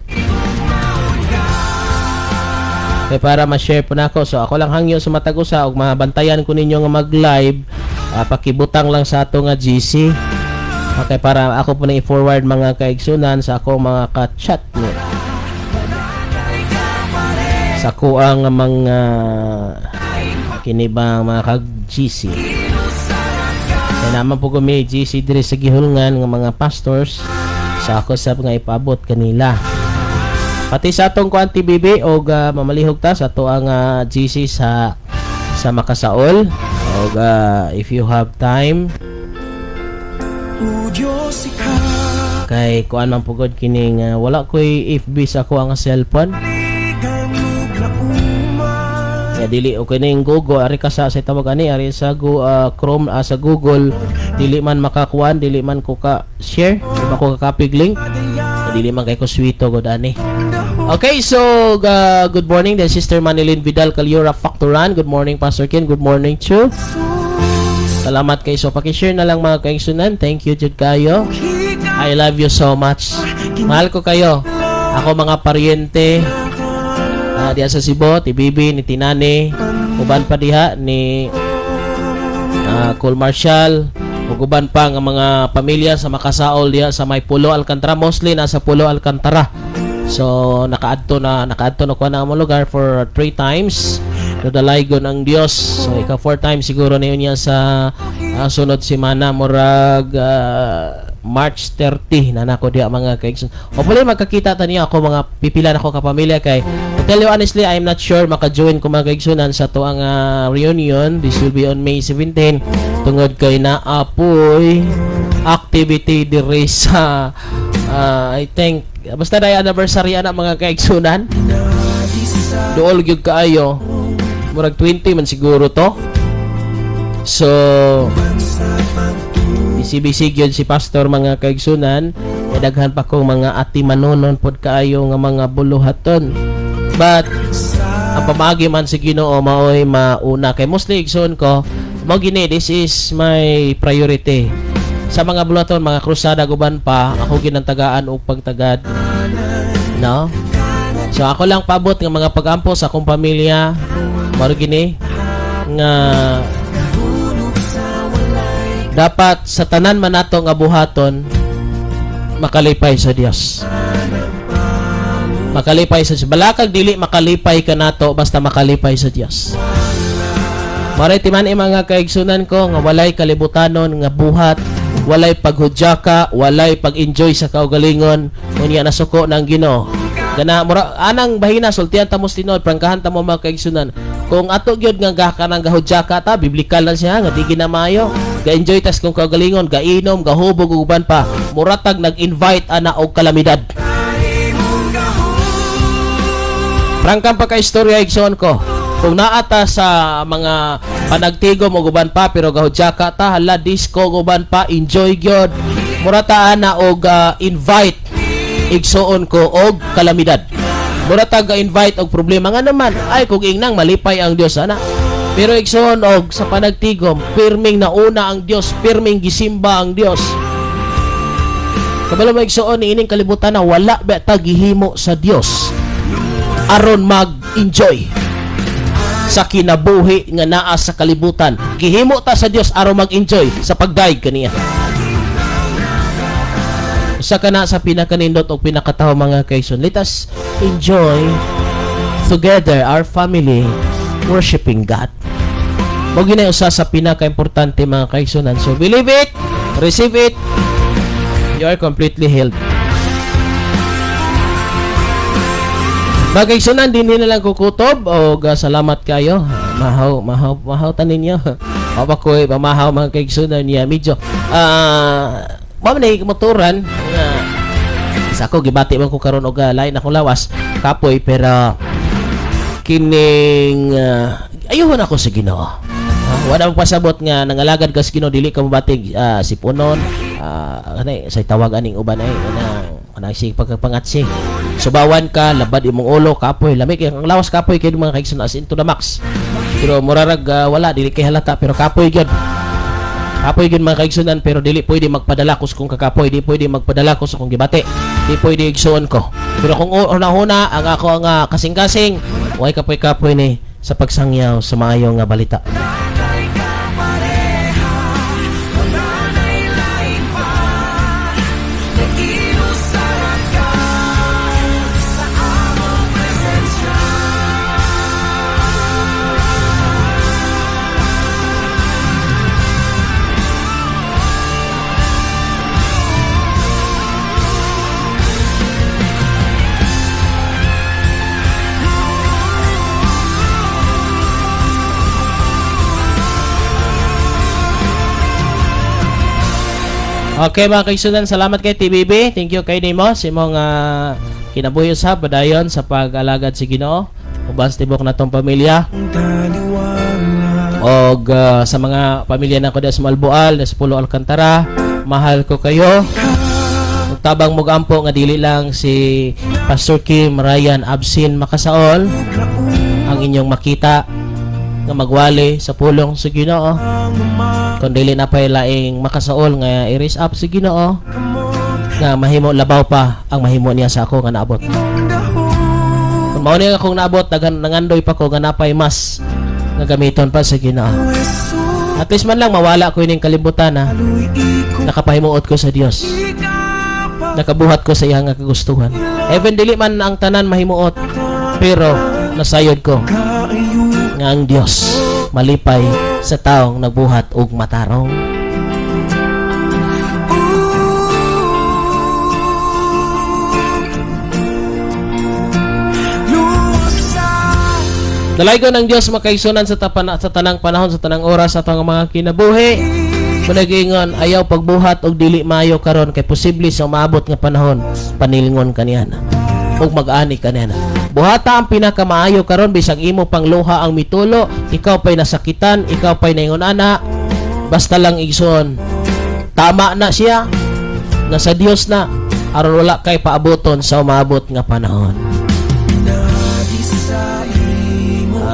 Kay para ma-share po nako. So ako lang hangyo sa matag usa og mabantayan ko ninyo nga mag-live, pakibutang lang sa ato nga GC. Okay, para ako po na i-forward mga kaigsunan sa ako mga ka-chat mo. Sa kuang mga kini bang mga kag-GC. Kaya naman po kami GC diri sa gihulngan ng mga pastors sa ako sa nga ipaabot kanila. Pati sa atong kuan TBB og mamalihog ta sa ato ang GC sa Makasaol og if you have time kay kuan man pugod kining wala koy FB sa ako ang cellphone. Ya dili okay ning Google ari ka sa tawag ani ari sa Chrome sa Google dili man makakuan, dili man ko ka share, di ba ko ka-copy link, dili man kay ko swito god ani. Okay, so good morning then Sister Manilyn Vidal Caliora Factoran. Good morning Pastor Ken, good morning too. Salamat kay so paki-share na lang mga kaigsunan. Thank you jud kayo. I love you so much. Mahal ko kayo. Ako mga paryente diya sa Cebu, ti Bibi, ni Tinani, uban pa diha ni Cole Marshall, ug uban pa nga mga pamilya sa Makasaol diha sa may Pulo Alcantara, mostly nasa Pulo Alcantara. So nakaadto na ko na ang lugar for 3 times. Nadalaygon ang Dios. So ika 4 times siguro niyo niya sa sunod semana murag March 30 na nako diha mga kaigsoon. Hopefully magkakita ta niya ako mga pipila na ko kapamilya kay to tell you honestly, I'm not sure maka-join ko mga kaigsunan sa tuang reunion. This will be on May 17 tungod kay naapoy activity diri sa I think basta na anniversary ana mga kaigsunan. Duol gyud kaayo. Murag 20 man siguro to. So busy-busy gyud si pastor mga kaigsunan. Daghan pa kong mga ati manunon pod kaayo nga mga buluhaton. But ang pamaagi man sa Ginoo maoy mauna kay mostly igsoon ko mao gini, this is my priority. Sa mga buluhaton, mga krusada guban pa, ako ginantagaan og pagtagad. No? So ako lang paabot nga mga pagampo sa akong pamilya. Mao gini nga dapat sa tanan man nato nga buhaton makalipay sa Dios. Makalipay sa Dios. Balakag dili makalipay ka nato basta makalipay sa Dios. Maray timan mga kaigsunan ko nga walay kalibutanon nga buhat, walay paghudyaka, walay pag-enjoy sa kaugalingon, unya nasuko ng Ginoo. Gana mura anang bahina sultian ta mo tinuod, prangkahan ta mo mga kaigsunan. Kung ato gyud nga kanang gahudyaka ta, biblikal lang siya nga di ginamayo. Ga-enjoy tas kung kaugalingon, gainom, gahubog ug uban pa. Muratag nag-invite ana og kalamidad. Prangkang pagka-istorya igsoon ko. Kung naata sa mga panagtigom og uban pa pero gahudyaka ta, hala disco ug uban pa, enjoy gyud. Murata ana og invite igsoon ko og kalamidad. Murata ga-invite og problema nga naman. Ay kung ingnang malipay ang Dios ana. Pero igsoon og sa panagtigom, pirming nauna ang Dios, pirming gisimba ang Dios. Kabalo mo igsoon niining kalibutan na wala ba ta gihimo sa Dios aron mag-enjoy sa kinabuhi nga naa sa kalibutan. Gihimo ta sa Dios aron mag-enjoy sa pagdayeg kaniya. Usa kana sa pinakanindot og pinakataho mga kaigsoon. Let us enjoy together our family worshiping God. Mao gini usa sa pinakaimportante mga kaigsunan. So believe it, receive it, you are completely healed. Mga kaigsunan, dinhi na lang kukutob og salamat kayo. Mahaw, mahaw, mahaw tanin niyo. Wa koy pamahaw mga kaigsunan niya medyo mao man motoran nga sa ako gibati man ko karon og lain akong lawas kapoy pero kining ayuhon ako sa Ginoo. Wala mo pasabot nga nangalagad ka sa Ginoo dili ka mobatig sipunon kanay say tawag aning uban ay kanang sig pagkapangatsi. Subawan ka labad imong ulo kapoy lamig ang lawas kapoy kay mga kaigsoon as into the max. Pero murarag wala dili kay halata pero kapoy gyud. Kapoy gyud mga kaigsunan pero dili pwede magpadala ko kung kakapoy, di pwede magpadala ko sa kung gibati, di pwede igsuon ko. Pero kung una-una ang ako ang kasing-kasing, way kapoy-kapoy ni sa pagsangyaw sa maayo nga balita. Okay mga kaigsunan, salamat kay TBB. Thank you kay nimo sa imong kinabuhi usab padayon sa pag-alagad sa Ginoo uban sa tibok natong pamilya. Og sa mga pamilya nako sa Malboal, sa Pulo Alcantara, mahal ko kayo. Ug tabang mogampo nga dili lang si Pastor Kim Ryan Absin makasaol ang inyong makita nga magwali sa pulong sa Ginoo. Kung dili na pa'y laing makasaol nga i-raise up sa Ginoo nga mahimo labaw pa ang mahimo niya sa ako nga naabot. Kung mao niya akong naabot, nangandoy pa ko nga napay mas nga gamiton pa sa Ginoo. At least man lang mawala ko ining kalibutan ha. Nakapahimuot ko sa Dios. Nakabuhat ko sa iyang nga kagustuhan. Even dili man ang tanan mahimuot, pero nasayod ko nga ang Dios malipay sa taong nagbuhat og matarong. Dalaygon ang Dios, makaigsunan, sa tanang panahon, sa tanang oras sa atong mga kinabuhi. Munagingon, ayaw pagbuhat og dili maayo karon kay posible sa umaabot nga panahon panilngon kaniya ug mag-ani kaniya. Buhata ang pinakamaayo karon bisag imo pang luha ang mitulo, ikaw pa'y nasakitan, ikaw pa'y naingon ana, basta lang, igsoon, tama na siya nga sa Dios na, aron wala kay paaboton sa umaabot nga panahon.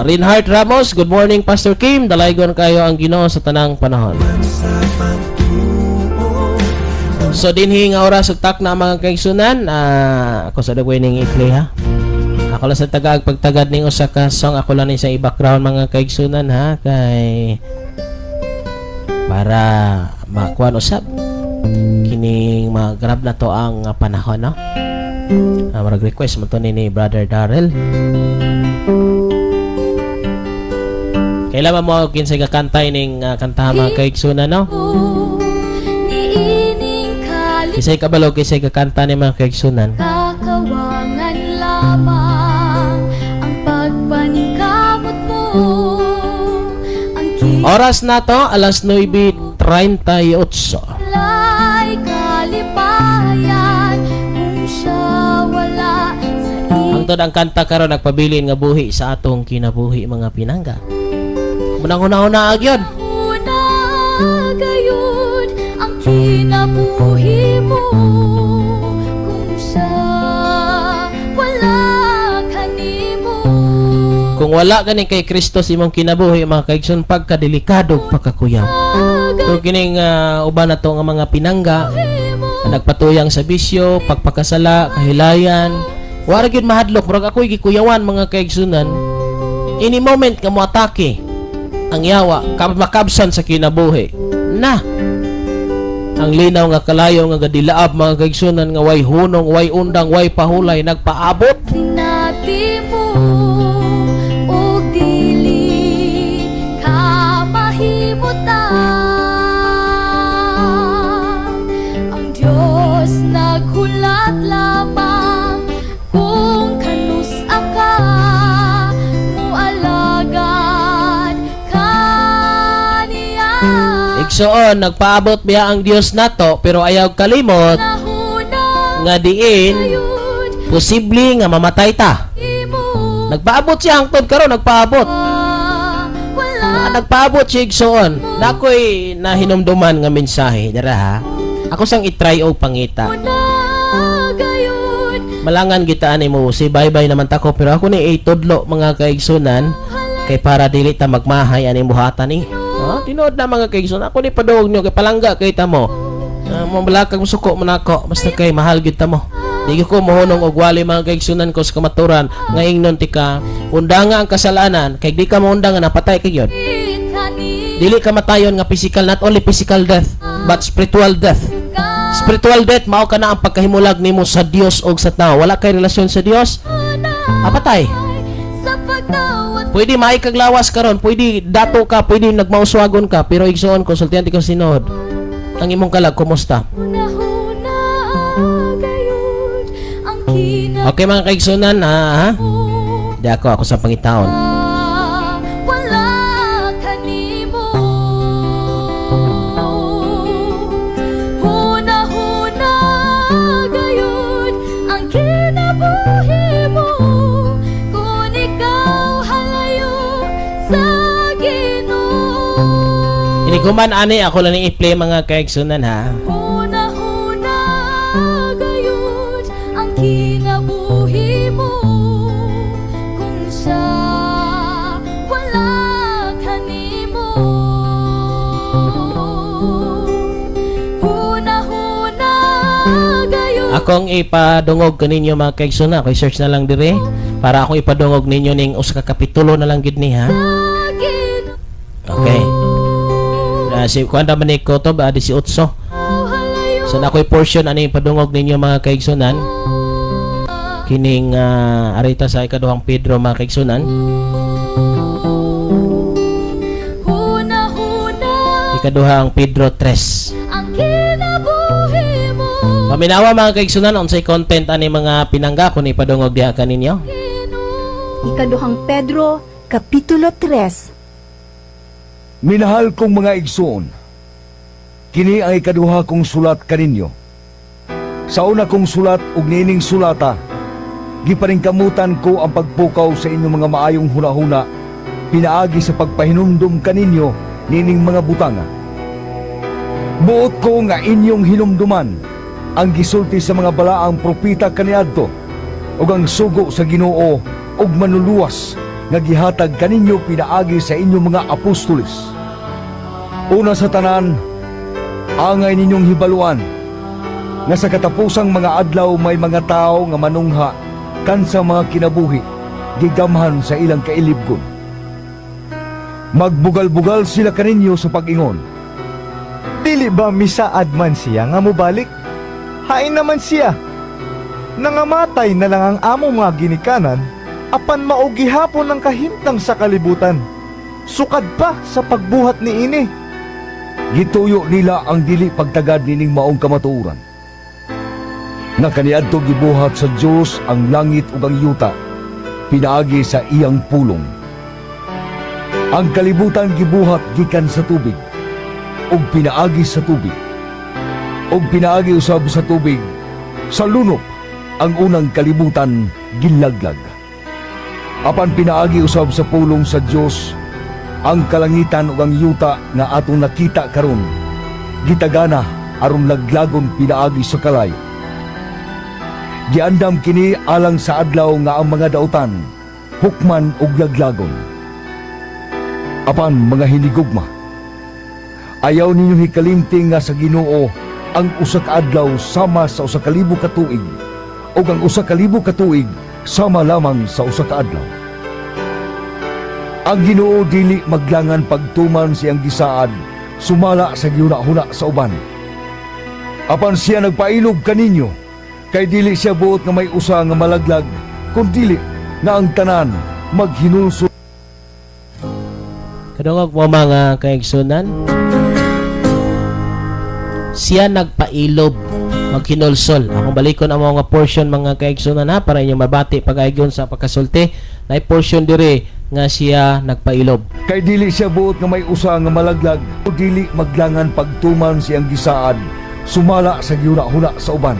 Reinhard Ramos, good morning, Pastor Kim. Dalaygon kayo ang Ginoo sa tanang panahon. So dinhi nga oras ug takna, mga kaigsunan, ako sa dagway ning i-play ha. Ako lang sa tagag pagtagad ning usa ka song, ako lang ni sa i-background, mga kaigsunan, ha, kay para makuan usab kining mag-grab na to ang panahon, no. Marag request mo to ni Brother Darrell. Kailan mo kinsay kakantay ning kantahan, mga kaigsunan, no? Kisay kabalo kisay kakanta ni mga kaigsunan. Kakawangan lamang ang pagpaningkamot mo. Ang Oras na to alas 9:38. Wala'y kalipayan kung siya wala sa Hangtod ang kanta karon nagpabilin nga buhi sa atong kinabuhi, mga pinangga. Munang huna-huna agyon. Una gayud ang kinabuhi mo kung siya wala kanimo. Kung wala gani kay Kristo sa imong kinabuhi, mga kaigsoon, pagkadelikado, pagkakuyaw. So kining uban na to nga mga pinangga nagpatuyang sa bisyo, pagpakasala, kahilayan, wara gyud mahadlok, murag ako'y gikuyawan, mga kaigsunan. Any moment nga moatake ang yawa, makabsan sa kinabuhi na ang linaw nga kalayo nga gadilaab, mga kaigsunan, nga way hunong, way undang, way pahulay, nagpaabot. Sinati mo og dili ka mahimutan, ang Dios naghulat lamang kung kanus-a ka mualagad kaniya. Igsoon, nagpaabot biya ang Dios nato, pero ayaw kalimot nga diin posible nga mamatay ta. Nagpaabot siya hangtod karon, nagpaabot. Nagpaabot siya, igsoon. Nakoy nahinumduman nga mensahe dara ha. Ako sang i-try og pangita. Malangan kita ani mo si bye-bye naman tako, pero ako ni itudlo, mga kaigsunan, kay para dili ta magmahay ani buhatan ni. Tinuod na, mga kaigsunan, ako ni padungog nyo kay palangga kay ta mo. Mabalakag suko man ako, basta kay mahal gyud ta mo. Di ko mohunong og wali, mga kaigsunan ko sa kamaturan nga ingnon ti ka undanga ang kasalanan, kay di ka moundang nga napatay ka gyud. Dili ka matayon nga physical, not only physical death but spiritual death. Spiritual death mao kana ang pagkahimulag nimo sa Dios og sa tao. Wala kay relasyon sa Dios, apatay. Pwede maay kag lawas karon, pwede dato ka, pwede nagmauswagon ka, pero igsoon, konsultihan ko sinod. Ang imong kalag kumusta? Okay, mga kaigsunan, ha? Di ako sa pangitaon. Wala kanimo. Huna-huna gayud ang kinabuhi mo kung ikaw halayo sa Ginoo. Inikuman ani ako lang i-play, mga kaigsunan, ha. Huna-huna gayud ang kinabuhi mo kung siya wala kanimo. Huna-huna gayud. Akong ipadungog kaninyo, mga kaigsunan, ako i-search na lang dire para akong ipadungog ninyo ning usa ka kapitulo na lang gid ni ha. Okay. Si kuan man ni ko to ba 18. So na ako'y portion ani ipadungog ninyo, mga kaigsunan. Kining arita sa ikaduhang Pedro, mga kaigsunan. Huna-huna Ikaduhang Pedro 3. ang kinabuhi mo. Paminawa, mga kaigsunan, unsay content ani mga pinangga kun ipadungog diha kaninyo. Ikaduhang Pedro, Kapitulo 3. Minahal kong mga igsoon, kini ang ikaduha kong sulat kaninyo. Sa una kong sulat ug niining sulata, gipaningkamutan ko ang pagpukaw sa inyong mga maayong hunahuna, pinaagi sa pagpahinumdum kaninyo niining mga butanga. Buot ko nga inyong hinumduman ang gisulti sa mga balaang propeta kaniadto ug ang sugo sa Ginoo ug manluluwas nga gihatag kaninyo pinaagi sa inyong mga apostoles. Una sa tanan, angay ninyong hibaluan nga sa katapusang mga adlaw may mga tao nga manungha kansa mga kinabuhi gigamhan sa ilang kailibgon. Magbugal-bugal sila kaninyo sa pag-ingon. Dili ba misaad man siya nga mobalik? Hain naman siya. Nangamatay na lang ang among mga ginikanan, apan mao gihapon ang kahimtang sa kalibutan. Sukad pa sa pagbuhat ni ini. Gituyo nila ang dili pagtagad nining maong kamatuoran, nga kaniadto gibuhat sa Dios ang langit ug ang yuta pinaagi sa iyang pulong. Ang kalibutan gibuhat gikan sa tubig ug pinaagi sa tubig, ug pinaagi usab sa tubig sa lunop ang unang kalibutan gilaglag. Apan pinaagi usab sa pulong sa Dios ang kalangitan ug ang yuta nga atong nakita karon gitagana aron laglagon pinaagi sa kalayo. Giandam kini alang sa adlaw nga ang mga dautan hukman ug laglagon. Apan mga hinigugma, ayaw ninyo hikalimti nga sa Ginoo ang usa ka adlaw sama sa 1,000 ka tuig ug ang 1,000 ka tuig sama lamang sa usa ka adlaw. Ang Ginoo dili maglangan pagtuman siyang gisaad sumala sa gihuna-huna sa uban. Apan siya nagpailob kaninyo, kay dili siya buot nga may usa nga malaglag, kun dili nga ang tanan maghinulsol. Kadungog mo mga kaigsunan, siya nagpailob maghinulsol. Akong balikon ang mga portion mga kaigsunan ha, para inyong mabati pag-aygon sa pagkasulti. Nay portion dire nga siya nagpailob. Kay dili siya buot nga may usa nga malaglag, o dili maglangan pagtuman siyang gisaad sumala sa gihuna-huna sa uban.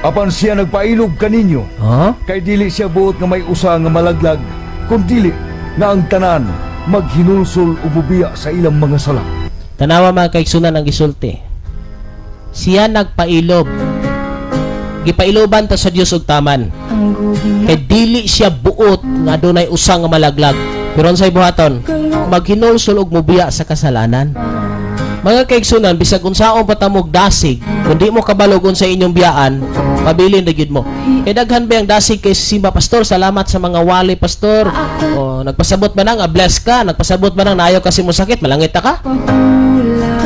Apan siya nagpailob kaninyo, huh? Kay dili siya buot nga may usa nga malaglag, kun dili nga ang tanan maghinulsol ug mubiya sa ilang mga sala. Tanawa mga kaigsunan ang gisulti. Siya nagpailob. Gipailoban ta sa Dios og taman. Kay dili siya buot nga adunay usa nga malaglag. Pero unsay buhaton? Maghinulsol og mubiya sa kasalanan. Mga kaigsunan, bisag unsaon pa ta mog dasig, kun di mo kabalo sa inyong biyaan, pabilin ra gyud mo. Kay daghan ba ang dasig kay simba, pastor, salamat sa mga wali, pastor. O, nagpasabot ba nang bless ka? Nagpasabot ba nang naayo kasi mo sakit, malangit ta ka?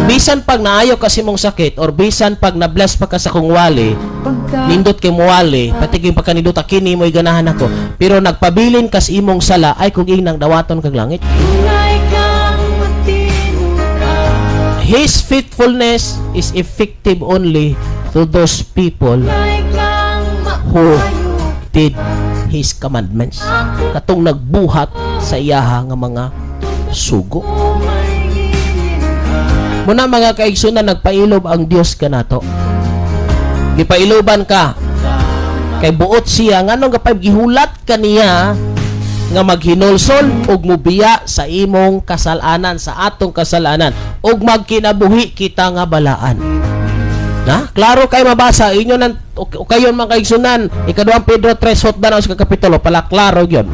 Bisan pag naayo kasi mong sakit or bisan pag na-bless pa ka sa kong wali, nindot kay mo wali, pati kay pagkanindot kini mo'y ganahan ako. Pero nagpabilin kas imong sala, ay kung inang dawaton kag langit. His faithfulness is effective only to those people who did His commandments. Katong nagbuhat sa iyaha nga mga sugo. Muna mga kaigsunan, nagpailob ang Dios kanato. Gipailoban ka. Kay buot siya nganong gapay gihulat kaniya nga maghinulsol ug mubiya sa imong kasalanan, sa atong kasalanan, ug magkinabuhi kita nga balaan. Na? Klaro kay mabasa inyo nan o kayon mga kaigsunan, ikaduhang Pedro 3 hotdan sa kapitulo pala klaro gyud.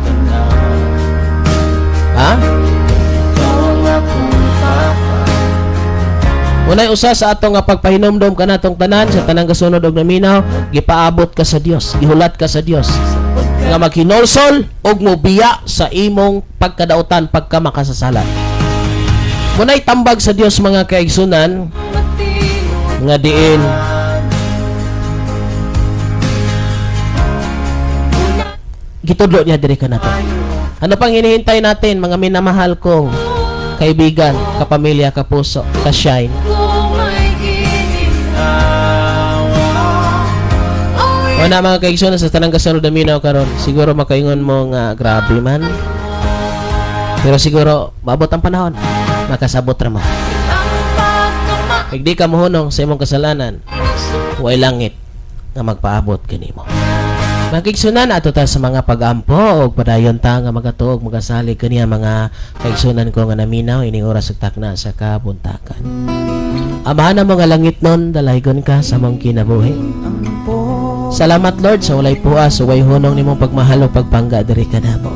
Ha? Unay usa sa atong nga pagpahinumdom kanatong tanan sa tanang gasunod og naminaw, gipaabot ka sa Dios, gihulat ka sa Dios nga maghinulsol og mobiya sa imong pagkadautan pagka makasasala. Munay tambag sa Dios mga kaigsunan nga diin gitudlo niya diri kanato. Ano pang hinihintay natin mga minamahal kong kaibigan, kapamilya, kapuso, ka-shine? Wala mga kaigsunan sa tanang kasunod na minaw karon, siguro makaingon mo nga grabe man. Pero siguro maabot ang panahon makasabot ra mo. Kay di ka mohunong sa imong kasalanan, way langit nga magpaabot kanimo. Magigsunan ato ta sa mga pag-ampo og padayon ta nga magatuog magasalig kaniya mga kaigsunan ko nga naminaw ining oras ug takna sa kabuntakan. Amahan ang mga langit nun, dalaygon ka sa mong kinabuhi. Salamat Lord sa walay puas, walay hunong nimong pagmahal o pagpangga diri kanamo.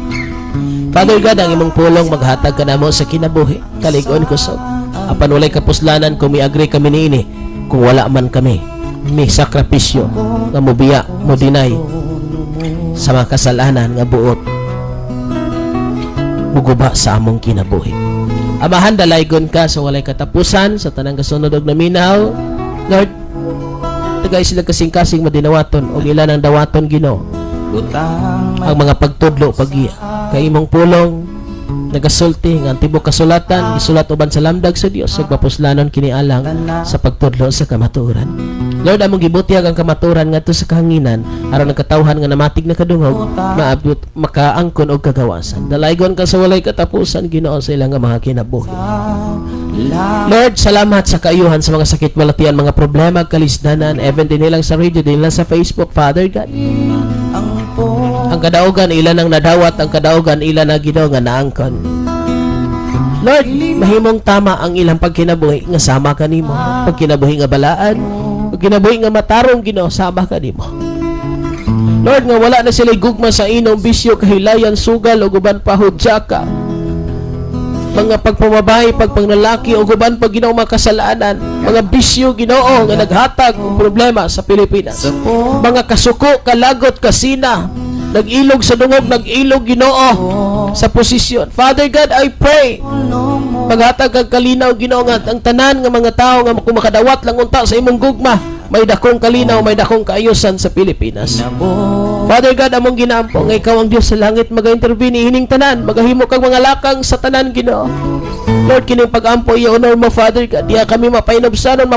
Father God, ang imong pulong maghatag kanamo sa kinabuhi, kalig-on kusog. Apan walay kapuslanan kung miagree kami niini, kung wala man kami mi sakripisyo nga mobiya, mo deny sa mga kasalanan nga buot muguba sa among kinabuhi. Amahan, dalaygon ka sa walay katapusan sa tanang kasunod og naminaw. Lord, tagay sila kasing-kasing madinawaton og ilan ang dawaton Ginoo ang mga pagtudlo pagiya kay imong pulong nagasulti nga ang tibok kasulatan gisulat uban sa lamdag sa Dios ug mapuslanon kini alang sa pagtudlo sa kamatuoran. Lord, among gibutyag ang kamatuoran ngadto sa kahanginan aron ang katawhan nga namatig na kadungog maabot makaangkon og kagawasan. Dalaygon ka sa walay katapusan Ginoo sa ilang mga kinabuhi. Lord, salamat sa kaayuhan sa mga sakit, balatian, mga problema, kalisdanan, even din lang sa radio, din lang sa Facebook, Father God. Ang kadaugan ilan ang nadawat, ang kadaugan ilan ang Ginoo nga naangkon. Lord, mahimong tama ang ilang pagkinabuhi nga sama kanimo, pagkinabuhi nga balaan, pagkinabuhi nga matarong Ginoo, sama kanimo. Lord, nga wala na sila gugma sa inom, bisyo, kahilayan, sugal ug uban pa hudyaka. Mga pagpamabay, pagpanglalaki ug uban pa Ginoo mga kasalanan, mga bisyo Ginoo nga naghatag og problema sa Pilipinas. Mga kasuko, kalagot, kasina, nag-ilog sa dungog, nag-ilog Ginoo sa posisyon. Father God, I pray paghatag kag kalinaw Ginoo nga ang tanan nga mga tawo nga kung makadawat lang unta sa imong gugma, may dakong kalinaw, may dakong kaayusan sa Pilipinas. Father God, among ginaampo nga ikaw ang Dios sa langit maga-intervene ining tanan, magahimo kag mga lakang sa tanan Ginoo. Lord, kining pag-ampo i-honor mo Father God, diha kami mapainubsanon,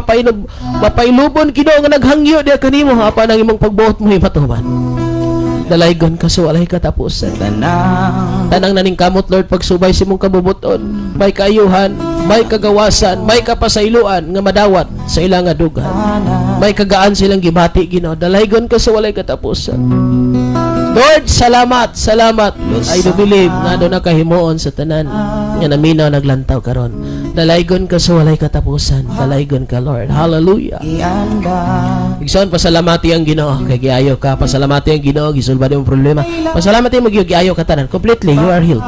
mapailubon Ginoo nga naghangyo diha kanimo apan ang imong pagbuot mo matuman. Dalaygon ka sa walay katapusan. Tanang naningkamot Lord pagsubay sa imong kabubuton, may kaayuhan, may kagawasan, may kapasayloan nga madawat sa ilang nga dugan. May kagaan silang gibati Ginoo. Dalaygon ka sa walay katapusan. Lord, salamat, salamat. I do believe nga doon nakahimuon sa tanan nga naminaw naglantaw karon. Dalaygon ka sa walay katapusan. Dalaygon ka Lord. Hallelujah. Igsoon, pasalamati ang Ginoo kay giayo ka. Pasalamati ang Ginoo gisulba nimo problema. Pasalamati mo giayo ka tanan. Completely you are healed.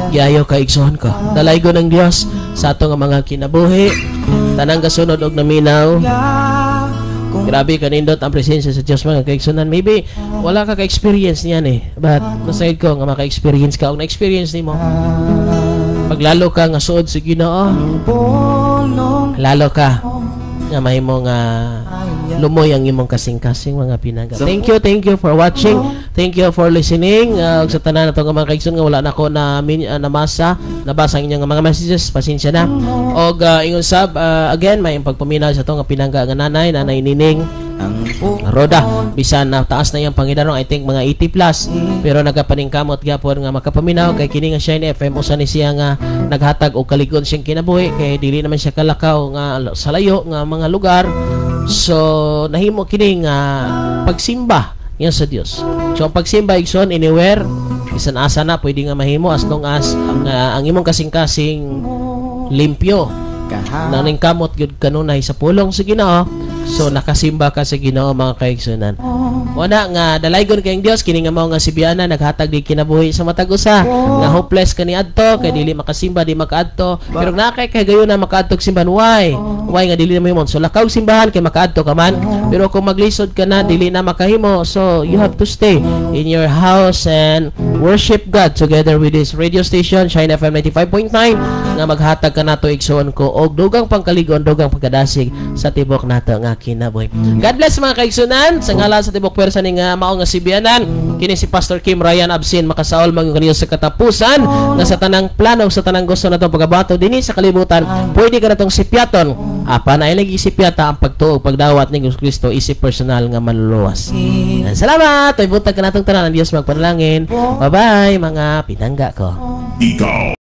Giayo ka igsoon ko. Dalaygon ang Dios sa ato nga mga kinabuhi. Tanang kasunod og naminaw. Grabe kanindot ang presensya sa Dios mga kaigsunan. Maybe wala ka ka-experience niyan eh. But masayod ko nga maka-experience ka. Og na-experience nimo, paglalo ka nga suod sa Ginoo, lalo ka nga mahimo nga lumoy ang imong kasing-kasing mga pinangga. Thank you for watching. Thank you for listening. Sa tanan nato nga mga kaigsoon nga wala nako na namasa, nabasa ang inyong mga messages, pasensya na. Og ingon sab again may pagpaminaw sa ato nga pinangga nga nanay, Nanay Nining Roda. Bisan na taas na iyang pangidaron, I think mga 80 plus, pero nagapaningkamot gyapon nga makapaminaw kay kini nga Shine FM usa ni siya nga naghatag og kalig-on siyang kinabuhi kay dili naman siya kalakaw nga sa layo nga mga lugar. So nahimo kini nga pagsimba niya sa Dios. So ang pagsimba igsoon anywhere, bisan asa na pwede nga mahimo as long as ang imong kasing-kasing limpyo. Naningkamot gyud kanunay sa pulong sa Ginoo. So nakasimba ka sa Ginoo mga kaigsunan. Wala nga dalaygon kayong Dios kini nga mao nga Sibyana naghatag di kinabuhi sa matag usa nga hopeless kani adto kay dili makasimba di makaadto, pero naa kay gayon na makaadto simbahan. Why nga dili na mahimo? So lakaw simbahan kay makaadto ka man, pero kung maglisod ka na dili na makahimo. So you have to stay in your house and worship God together with this radio station Shine FM 95.9 nga maghatag ka nato igsoon ko og dugang pangkaligon, dugang pagkadasig sa tibok nato nga kinabuhi. God bless mga kaigsunan. Sa ngalan sa tibok pwersa ni nga mao nga Sibianan, kini si Pastor Kim Ryan Absin makasaol man kaniyo sa katapusan nga sa tanang plano sa tanang gusto natong pagabato dinhi sa kalibutan, pwede ka natong sipyaton. Apan ay lagi sipyata ang pagtuo pagdawat ni Jesus Kristo isip personal nga manluluwas. Salamat. Oy buntag kanatong tanan, ang Dios magpanalangin. Bye-bye mga pinangga ko. Ikaw